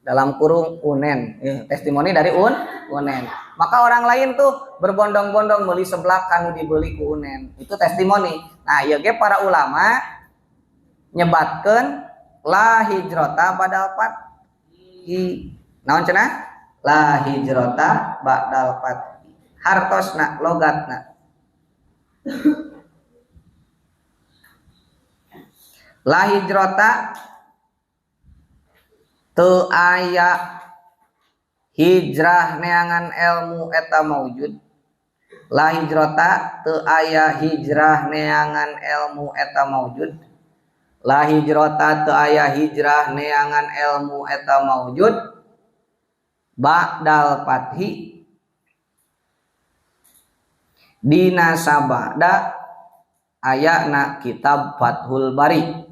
dalam kurung unen. Testimoni dari unen. Maka orang lain tuh berbondong-bondong beli seblak kanu dibeli ku unen. Itu testimoni. Nah, ieu ge para ulama nyebatkeun la hijrata badal fathi. Naon cenah? La hijrata ba'dal fathi. Hartosna logatna. La hijrata teu aya hijrah neangan ilmu eta maujud. La hijrata teu aya hijrah neangan ilmu eta maujud. La hijrata teu aya hijrah neangan ilmu eta maujud. Ba'dal fathi dina sabada ayana kitab Fathul Bari.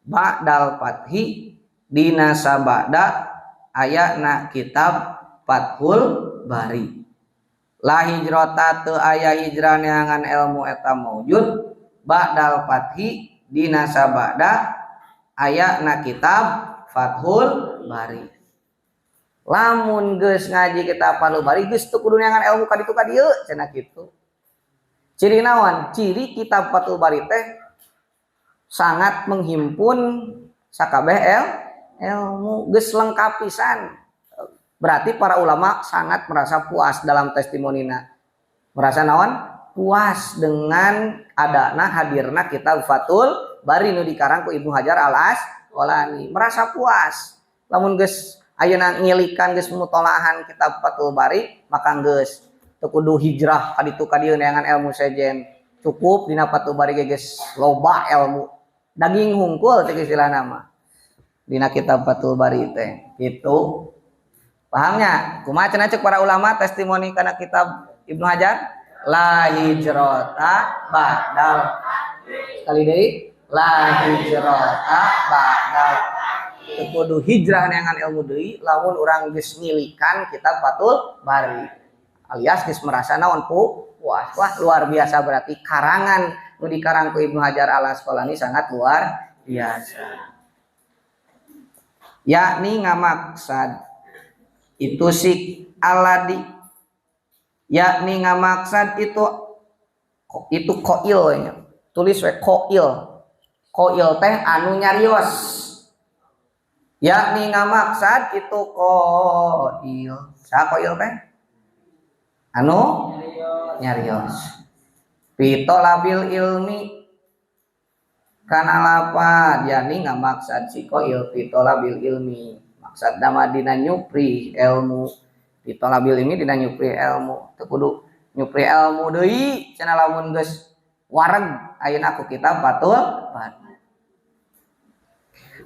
Ba'dal fathi dina sabada ayana kitab Fathul Bari. La hijrata teu aya hijrah neangan ilmu eta maujud. Ba'dal fathi dina sabada ayana kitab Fathul Bari. Lamun geus ngaji kitab Fathul Bari geus teu kudu neangan ilmu ka ditu ka dieu cenah kitu. Ciri naon? Ciri kitab Fathul Bari teh sangat menghimpun sakabeh ilmu geus lengkap pisan. Berarti para ulama sangat merasa puas dalam testimonina. Merasa naon? Puas dengan adana hadirna kitab Fathul Bari nu dikarang ku Ibnu Hajar Al Asqalani. Merasa puas. Lamun geus ayeuna ngilikan geus mutolaahan kitab Fathul Bari maka geus teu kudu hijrah ka ditu ka dieu neangan ilmu sejen. Cukup dina Fathul Bari ge geus loba ilmu. Daging hungkul teh istilahna mah. Dina kitab Fathul Bari teh gitu. Pahamnya? Kumaha cenah ceuk para ulama testimoni kana kitab Ibnu Hajar? La hijrata ba'dal. Sekali deui, la hijrata ba'dal. Teu kudu hijrah neangan ilmu deui lamun urang geus ngilikan kitab Fathul Bari. Alias geus merasa naon puas. Wah, luar biasa berarti karangan nu dikarang ku Ibnu Hajar Al Asqalani sangat luar biasa. Yakni ngamaksad itu si aladi, yakni ngamaksad itu koil nya. Tulis we koil. Koil teh anu nyarios. Yakni ngamaksad itu koil. Saha koil teh? Anu nyarios. Pitolabil ilmi kana lapad, yakni ngamaksad si koil pitolabil ilmi. Maksad nama dina nyupri ilmu. Pitolabil ilmi dina nyupri ilmu. Teu kudu nyupri ilmu deui cenah lamun geus wareg ayeuna ku kitab Fathul Bari.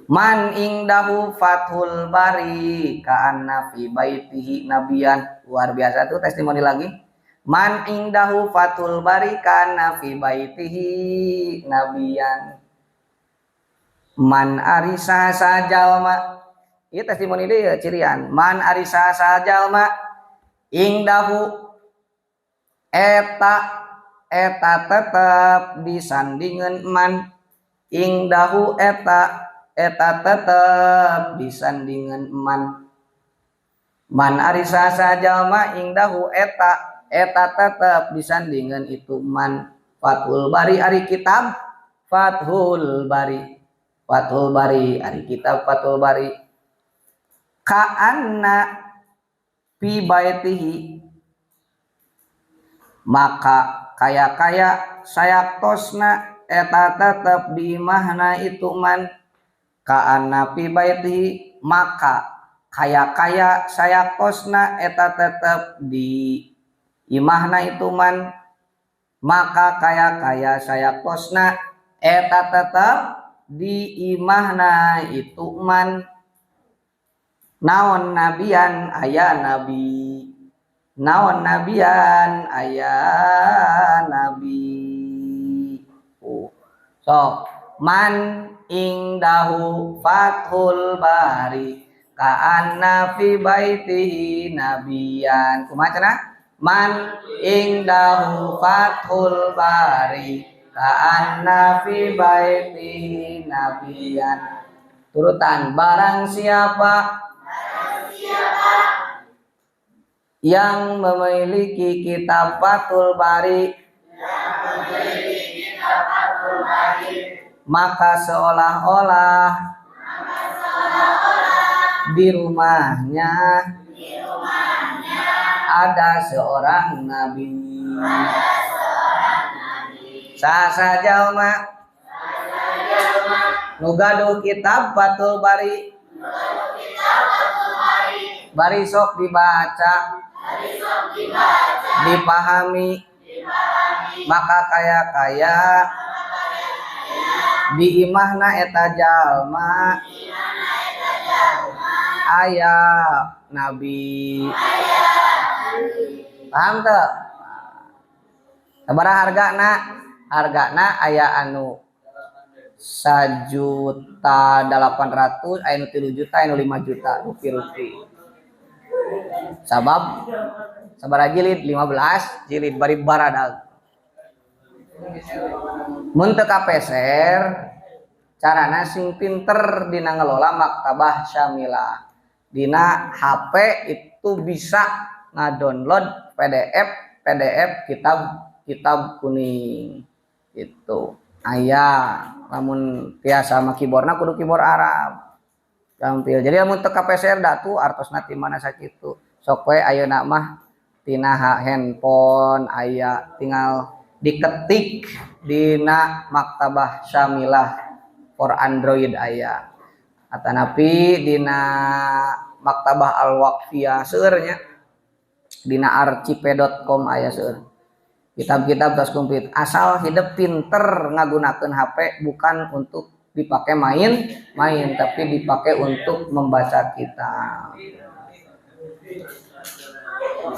Man ingdahu Fathul Bari ka'anna fi baitihi nabiyan. Luar biasa tuh testimoni lagi. Man indahu Fathul Bari kana fi baitihi nabiyan. Man arisa sajalma, ieu testimoni deui ya cirian. Man arisa sajalma indahu eta eta tetep disandingeun man indahu eta eta tetep disandingeun man. Man arisa sajalma indahu eta eta tetep disandingan itu man Fathul Bari ari kitab Fathul Bari, Fathul Bari ari kitab Fathul Bari. Ka'anna fi baitihi, maka kaya-kaya sayaktosna eta tetep di imahna itu man. Ka'anna fi baitihi, maka kaya-kaya sayaktosna eta tetep di imahna itu man, maka kaya-kaya sayaktosna eta tetep di imahna itu man. Naon nabian aya nabi, naon nabian aya nabi. So man indahu Fathul Bari ka'anna fi baitihi nabiyan. Kumaha cenah? Man indahu Fathul Bari ka'anna fi baitihi nabiyan. Turutan barang siapa yang memiliki kitab Fathul Bari, maka seolah-olah di rumahnya ada seorang nabi. Sasa jalma nu gaduh kitab Fathul Bari, bari sok dibaca, dipahami, maka kaya-kaya di imahna eta jalma aya nabi. Paham teu? Sabaraha hargana? Hargana aya anu 1.800.000, aya nu 3 juta, aya nu 5 juta rupiah. Sabab sabaraha jilid? 15 jilid bari baradag. Mun teu kapeser, carana sing pinter dina ngelola Maktabah Syamilah. Dina HP itu bisa ngadownload PDF kitab kitab kuning itu aya. Lamun tiasa mah keyboardna kudu keyboard Arab gampil. Jadi lamun teu kapeser da tuh artosna ti mana sakitu, sok we ayeuna mah tina handphone aya, tinggal diketik dina Maktabah Syamilah for Android aya, atanapi dina Maktabah Al-Waqfiyah seueur nya, dina archive.com aya seueur kitab-kitab tos komplit. Asal hidup pinter ngagunakeun HP, bukan untuk dipakai main-main, tapi dipakai untuk membaca kitab.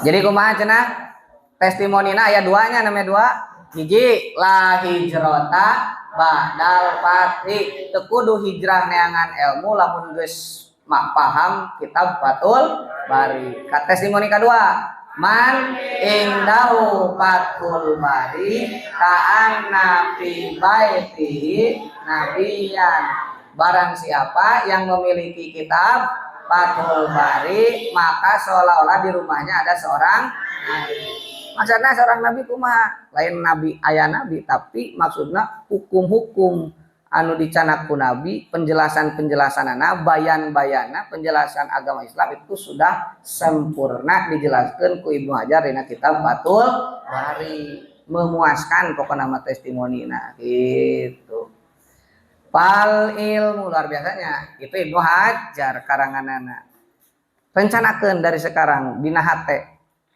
Jadi kumaha cenah testimonina? Aya duanya, namanya dua. Hiji, la hijrota ba'dal fathi, teu kudu hijrah neangan ilmu lamun geus mak paham kitab Fathul Bari. Ka testimoni kadua, man indahu Fathul Bari ka'anna fi baitihi nabiyan. Barang siapa yang memiliki kitab Fathul Bari, maka seolah-olah di rumahnya ada seorang nabi. Maksudnya seorang nabi kumaha? Lain nabi aya nabi, tapi maksudnya hukum-hukum anu dicanak ku nabi, penjelasan-penjelasanana, bayan-bayana, penjelasan agama Islam itu sudah sempurna dijelaskan ku Ibnu Hajar dina kitab Fathul Bari. Memuaskan pokokna mah testimonina gitu. Fal ilmu luar biasanya itu Ibnu Hajar karanganana. Rencanakeun dari sekarang dina hate,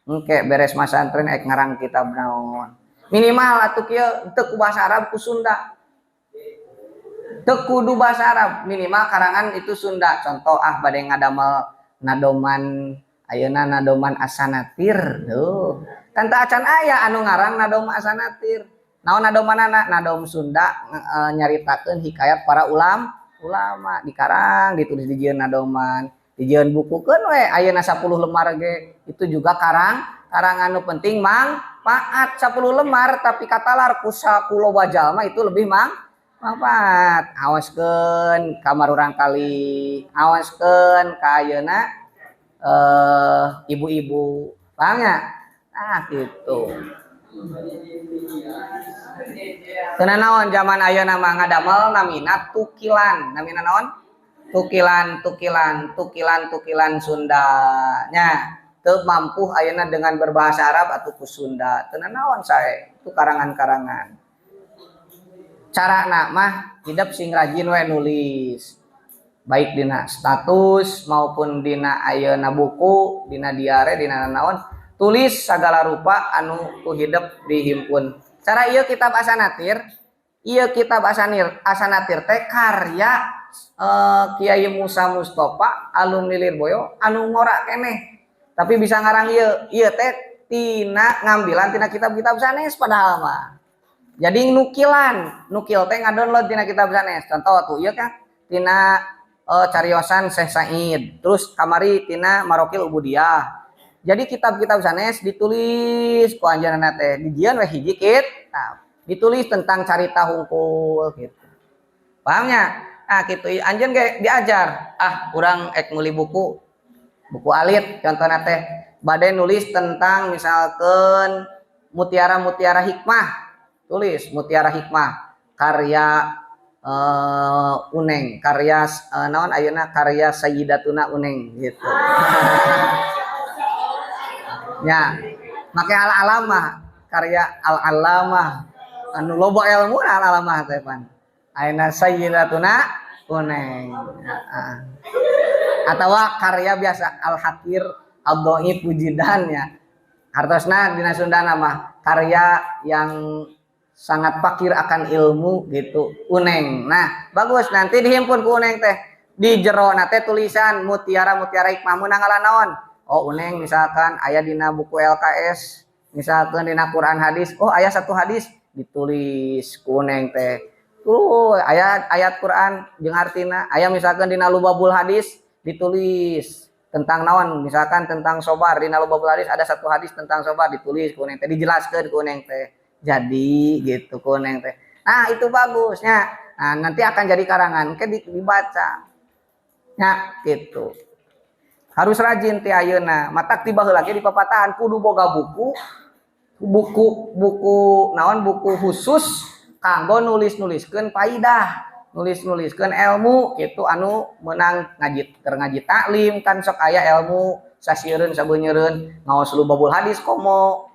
engke beres masantren ek ngarang kitab naon. Minimal atuh kieu, teu ku bahasa Arab, ku Sunda. Teu kudu bahasa Arab, minimal karangan itu Sunda. Contoh, ah, bade ngadamel nadoman Ayeuna nadoman asanatir tuh. Kan teu acan aya anu ngarang nadom asanatir. Naon nadomanana? Nadom Sunda nyaritakeun hikayat para ulama dikarang ditulis di jieun nadoman, dijieun bukukeun we ayeuna 10 lembar ge itu juga karangan nu penting manfaat 10 lembar tapi katalar ku sakuloba jalma itu lebih manfaat. Awaskeun ka marurang kali, awaskeun ka ayeuna ibu-ibu. Paham nya? Nah, gitu. Teu naon zaman ayeuna mah ngadamel namina tukilan, namina naon? Tukilan, tukilan, tukilan, tukilan Sunda nya. Teu mampu ayeuna dengan berbahasa Arab atau ku Sunda. Teu naon sae, itu karangan-karangan. Carana mah hidup sing rajin we nulis. Baik dina status maupun dina ayeuna buku, dina diare, dina naon, tulis segala rupa anu ku hidup dihimpun. Cara ieu kitab asanatir, ieu kitab asanatir teh karya Kiai Musa Mustafa alumni Lirboyo anu ngora keneh. Tapi bisa ngarang ieu, ieu teh tina ngambilan tina kitab-kitab sanes padahal mah. Jadi nukilan, nukil teh ngadownload tina kitab sanes. Contoh tuh ieu kan tina cariosan Syekh Said, terus kamari tina Marokil Ubudiyah. Jadi kitab-kitab sanes ditulis ku anjeunna teh dijieun we hiji kitab. Ditulis tentang carita hungkul gitu. Paham nya? Nah gitu anjeun ge diajar. Ah, urang ek meuli buku. Buku alit contohna teh bade nulis tentang misalkan mutiara-mutiara hikmah. Tulis mutiara hikmah karya Uneng, karya naon ayeuna karya Sayyidatuna Uneng gitu. Ya, make al-alamah, karya al-alamah anu loba ilmu al-alamah teh pan. Ayeuna Sayyidatuna Uneng. Heeh. Atawa karya biasa al-Hakir ad-Dhaif Wujidan ya. Hartosna dina Sundana mah karya yang sangat fakir akan ilmu gitu Uneng. Nah, bagus nanti dihimpun ku Uneng teh. Di jero na teh tulisan mutiara-mutiara hikmah meunang naon? Oh, Uneng misalkan aya dina buku LKS, misalkan dina Quran hadis, oh aya satu hadis ditulis ku Uneng teh. Tuh ayat ayat Quran jeung artina, aya misalkan dina Lubabul Hadis ditulis tentang naon, misalkan tentang sobar dina Lubabul Hadis ada satu hadis tentang sobar ditulis ku Uneng teh, dijelaskeun ku Uneng teh. Jadi gitu ku Uneng teh. Nah, itu bagusnya. Nah, nanti akan jadi karangan ke dibaca. Ya, gitu. Harus rajin ti ayeuna. Matak ti baheula ge di papatahan kudu boga buku, buku naon buku khusus kanggo nulis-nuliskeun faidah, nulis-nuliskeun ilmu gitu anu meunang ngaji keur ngaji taklim kan sok aya ilmu sasiereun sabeunyereun ngaos Lubabul Hadis komo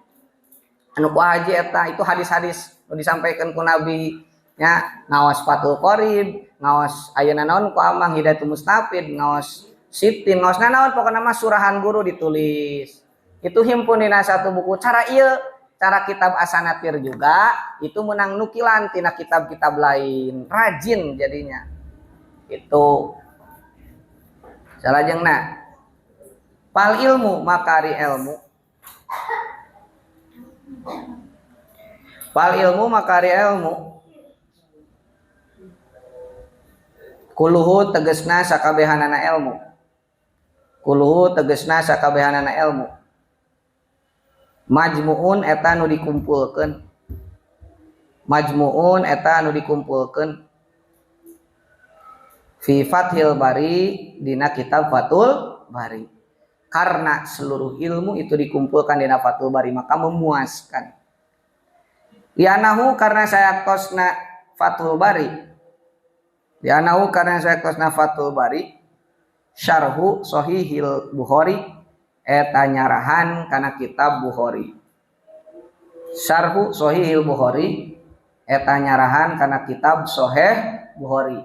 anu ku haji eta itu hadis-hadis nu disampaikan ku Nabi nya ngaos Fathul Qorib, ngaos ayeuna naon ku Amang Hidayatul Mustafid, ngaos Sitin, ngaos naon pokona mah surahan guru ditulis. Itu himpun dina satu buku. Cara ieu, cara kitab asanatir juga itu menang nukilan tina kitab-kitab lain. Rajin jadinya. Itu. Salajengna fal ilmu makari ilmu. Fal ilmu makari ilmu. Kuluhu tegesna sakabehanana ilmu. Kuluhu tegesna sakabehanana ilmu. Majmuun eta nu dikumpulkeun. Majmuun eta nu dikumpulkeun. Fi Fathil Bari dina kitab Fathul Bari. Karena seluruh ilmu itu dikumpulkan dina Fathul Bari maka memuaskan. Lianahu karena saya tosna Fathul Bari. Lianahu karena saya tosna Fathul Bari Syarhu Sahihil Bukhari eta nyarahan kana kitab Bukhari. Syarhu Sahihil Bukhari eta nyarahan kana kitab Sahih Bukhari.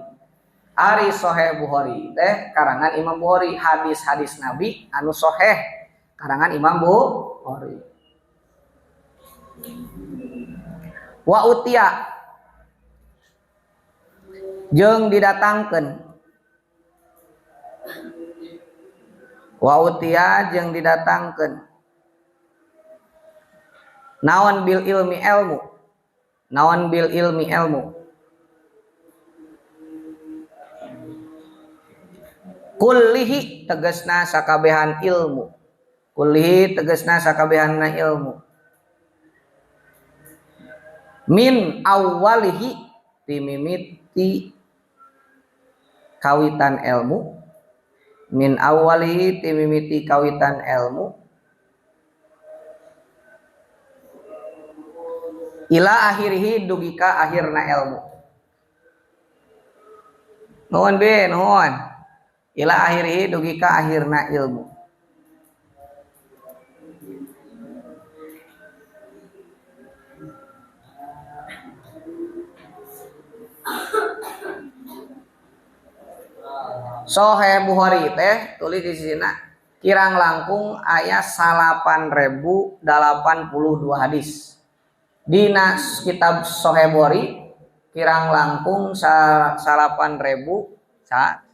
Ari Sahih Bukhari teh karangan Imam Bukhari, hadis-hadis Nabi anu sahih karangan Imam Bukhari. Wa utia jeung didatangkeun. Wa utia jeung didatangkeun naon bil ilmi ilmu, naon bil ilmi ilmu, kullihi tegasna sakabehan ilmu, kullihi tegasna sakabehanna ilmu, min awwalihi timimiti kawitan ilmu, min awwalihi timimiti kawitan ilmu, ila akhirihi dugi ka akhirna ilmu. Nuhun be, nuhun. Ila akhirihi dugi ka akhirna ilmu. Sahih Bukhari teh tulis di sini kirang langkung aya 8.082 hadis. Dina kitab Sahih Bukhari kirang langkung 8.000 sa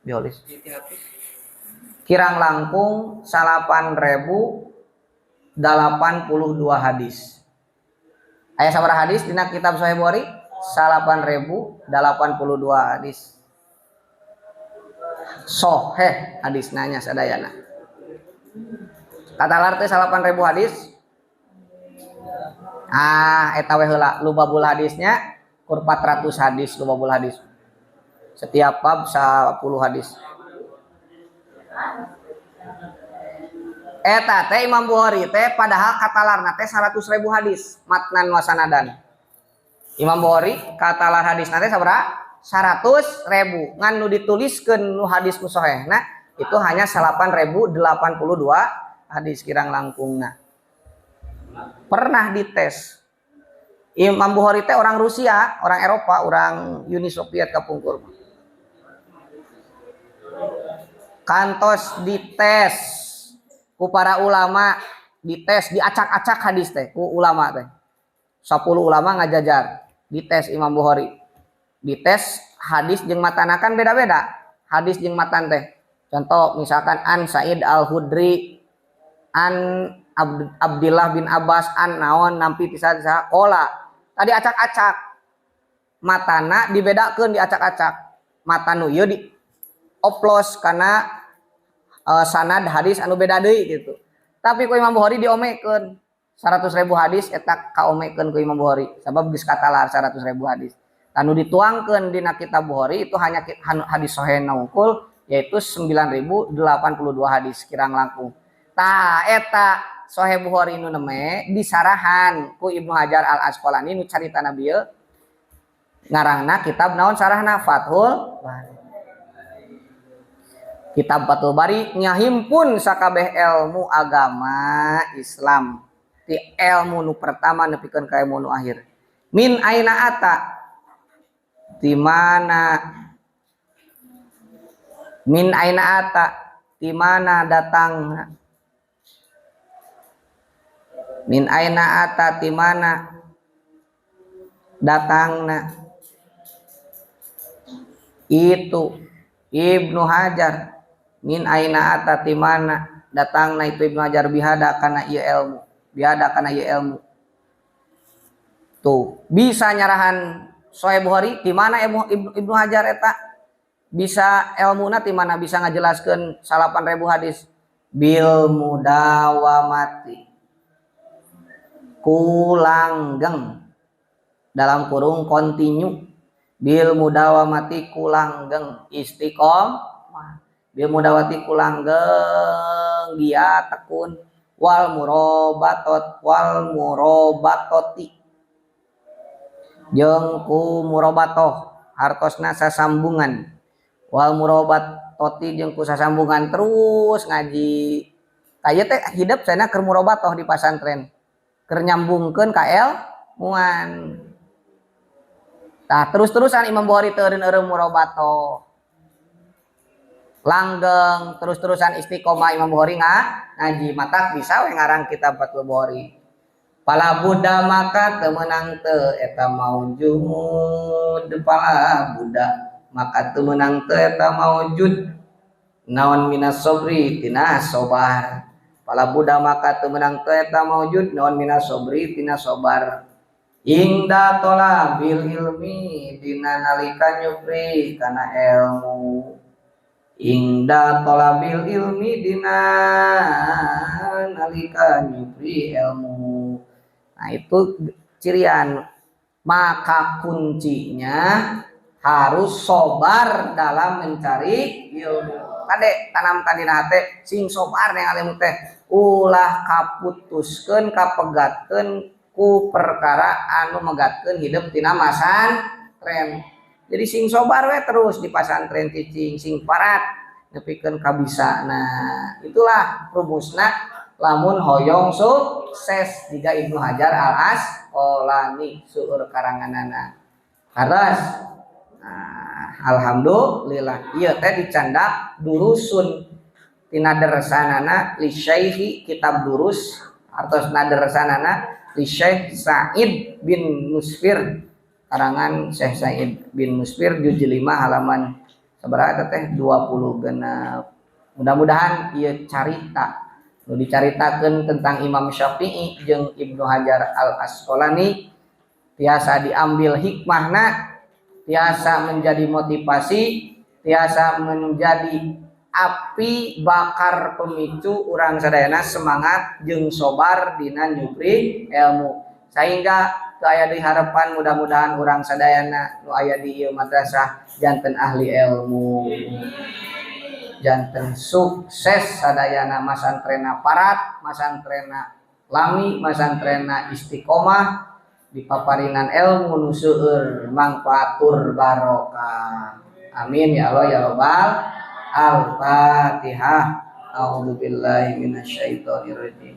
diolis. Kirang langkung 8.082 hadis. Aya sabaraha hadis dina kitab Sahih Bukhari? 8.082 hadis. Soheh hadis nanya sadayana. Katalar teh 8.000 hadis. Ah, eta we heula lubabul hadisnya kur 400 hadis lubabul hadis. Setiap bab 10 hadis. Eta teh Imam Bukhari teh padahal katalarna teh 100.000 hadis matnan wasanadan. Imam Bukhari katalar hadisna teh sabaraha? 100.000. Ngan nu dituliskeun nu hadis nu sahihna itu hanya 8.082 hadis kirang langkungna. Pernah dites. Imam Bukhari teh orang Rusia, orang Eropa, orang Uni Soviet kapungkur. Kantos dites ku para ulama, dites diacak-acak hadis teh ku ulama teh. 10 ulama ngajajar, dites Imam Bukhari. Dites hadis jeung matana kan beda-beda. Hadis jeung matan teh. Contoh misalkan an Sa'id Al-Khudri, an Abdillah bin Abbas, an naon nampi ti saha kola. Tadi acak-acak. Matana dibedakeun diacak-acak. Matan nu ieu di oplos karena sanad hadis anu beda deui gitu. Tapi ku Imam Bukhari diomekeun 100.000 hadis eta kaomekeun ku Imam Bukhari sabab geus katalar 100.000 hadis. Anu dituangkeun dina kitab Bukhari itu hanya hadis sahih unggul yaitu 9.082 hadis kirang langkung. Tah eta Sahih Bukhari nu neme disarahan ku Ibnu Hajar Al Asqalani nu caritana bieu ngarangna kitab naon sarahna Fathul Bari. Kitab Fathul Bari nyahimpun sakabeh ilmu agama Islam ti ilmu nu pertama nepikeun ka ilmu nu akhir. Min aina ata, di mana, min aina ata, di mana datang, min aina ata, di mana datangna itu Ibnu Hajar. Min aina ata, di mana datangna itu Ibnu Hajar bihada kana ieu ilmu, bihada kana ieu ilmu. Tuh bisa nyarahan Sahih Bukhari di mana Ibnu Hajar eta bisa ilmuna di mana bisa ngajelaskeun 8.000 hadis bil mudawamati kulanggeng dalam kurung kontinu bil mudawamati kulanggeng istiqomah bil mudawati kulanggeng giat tekun wal murobatot wal murobatoti jeung ku murobatoh hartosna sasambungan wal murobatoti jeung ku sasambungan terus ngaji tah ieu teh hidup cenah keur murobatoh di pasantren keur nyambungkeun ka ilmuan. Tah terus-terusan Imam Bukhari teu eureun murobatoh langgeng terus-terusan istiqomah Imam Bukhari ngaji matak bisa we ngarang kitab Fathul Bukhari. Pala Buddha maka teu meunang teu eta maujud, pala Buddha maka teu meunang teu eta maujud. Naon minas sobri tina sobar. Fala budda maka teu meunang teu eta maujud naon minas sobri tina sobar. Inda tolabil ilmi dina nalika nyupri kana ilmu. Inda tolabil ilmi dina nalika nyupri ilmu. Nah, itu cirian. Maka kuncinya harus sobar dalam mencari ilmu. Kade tanamkan dina hate sing sobar yang ilmu teh, ulah kaputuskeun kapegatkeun ku perkara anu megatkeun hidup tina masantren. Jadi sing sobar we terus di pasantren cicing, sing parat nepikeun kabisa. Nah, itulah rumusna lamun hoyong sukses jiga Ibnu Hajar Al Asqalani seueur karanganana. Harus. Nah, alhamdulillah ieu teh dicandak durusun tina dersanana li syaikhi kitab durus atau dersanana li Syekh Said bin Musfir, karangan Syekh Said bin Musfir juz 5 halaman sabaraha teh 26. Mudah-mudahan ieu carita nu dicaritakeun tentang Imam Syafi'i jeung Ibnu Hajar Al Asqalani tiasa diambil hikmahna, tiasa menjadi motivasi, tiasa menjadi api bakar pemicu urang sadayana semangat jeung sobar dina nyupri ilmu, sehingga teu aya di harapan mudah-mudahan urang sadayana nu aya di ieu madrasah janten ahli ilmu, janten sukses sadayana, masantrena parat, masantrena lami, masantrena istiqomah dipaparinan ilmu nu seueur mangfaat tur barokah. Amin ya Allah ya Rabbal. Al-Fatihah. A'udzubillahi minasyaitonirrajim.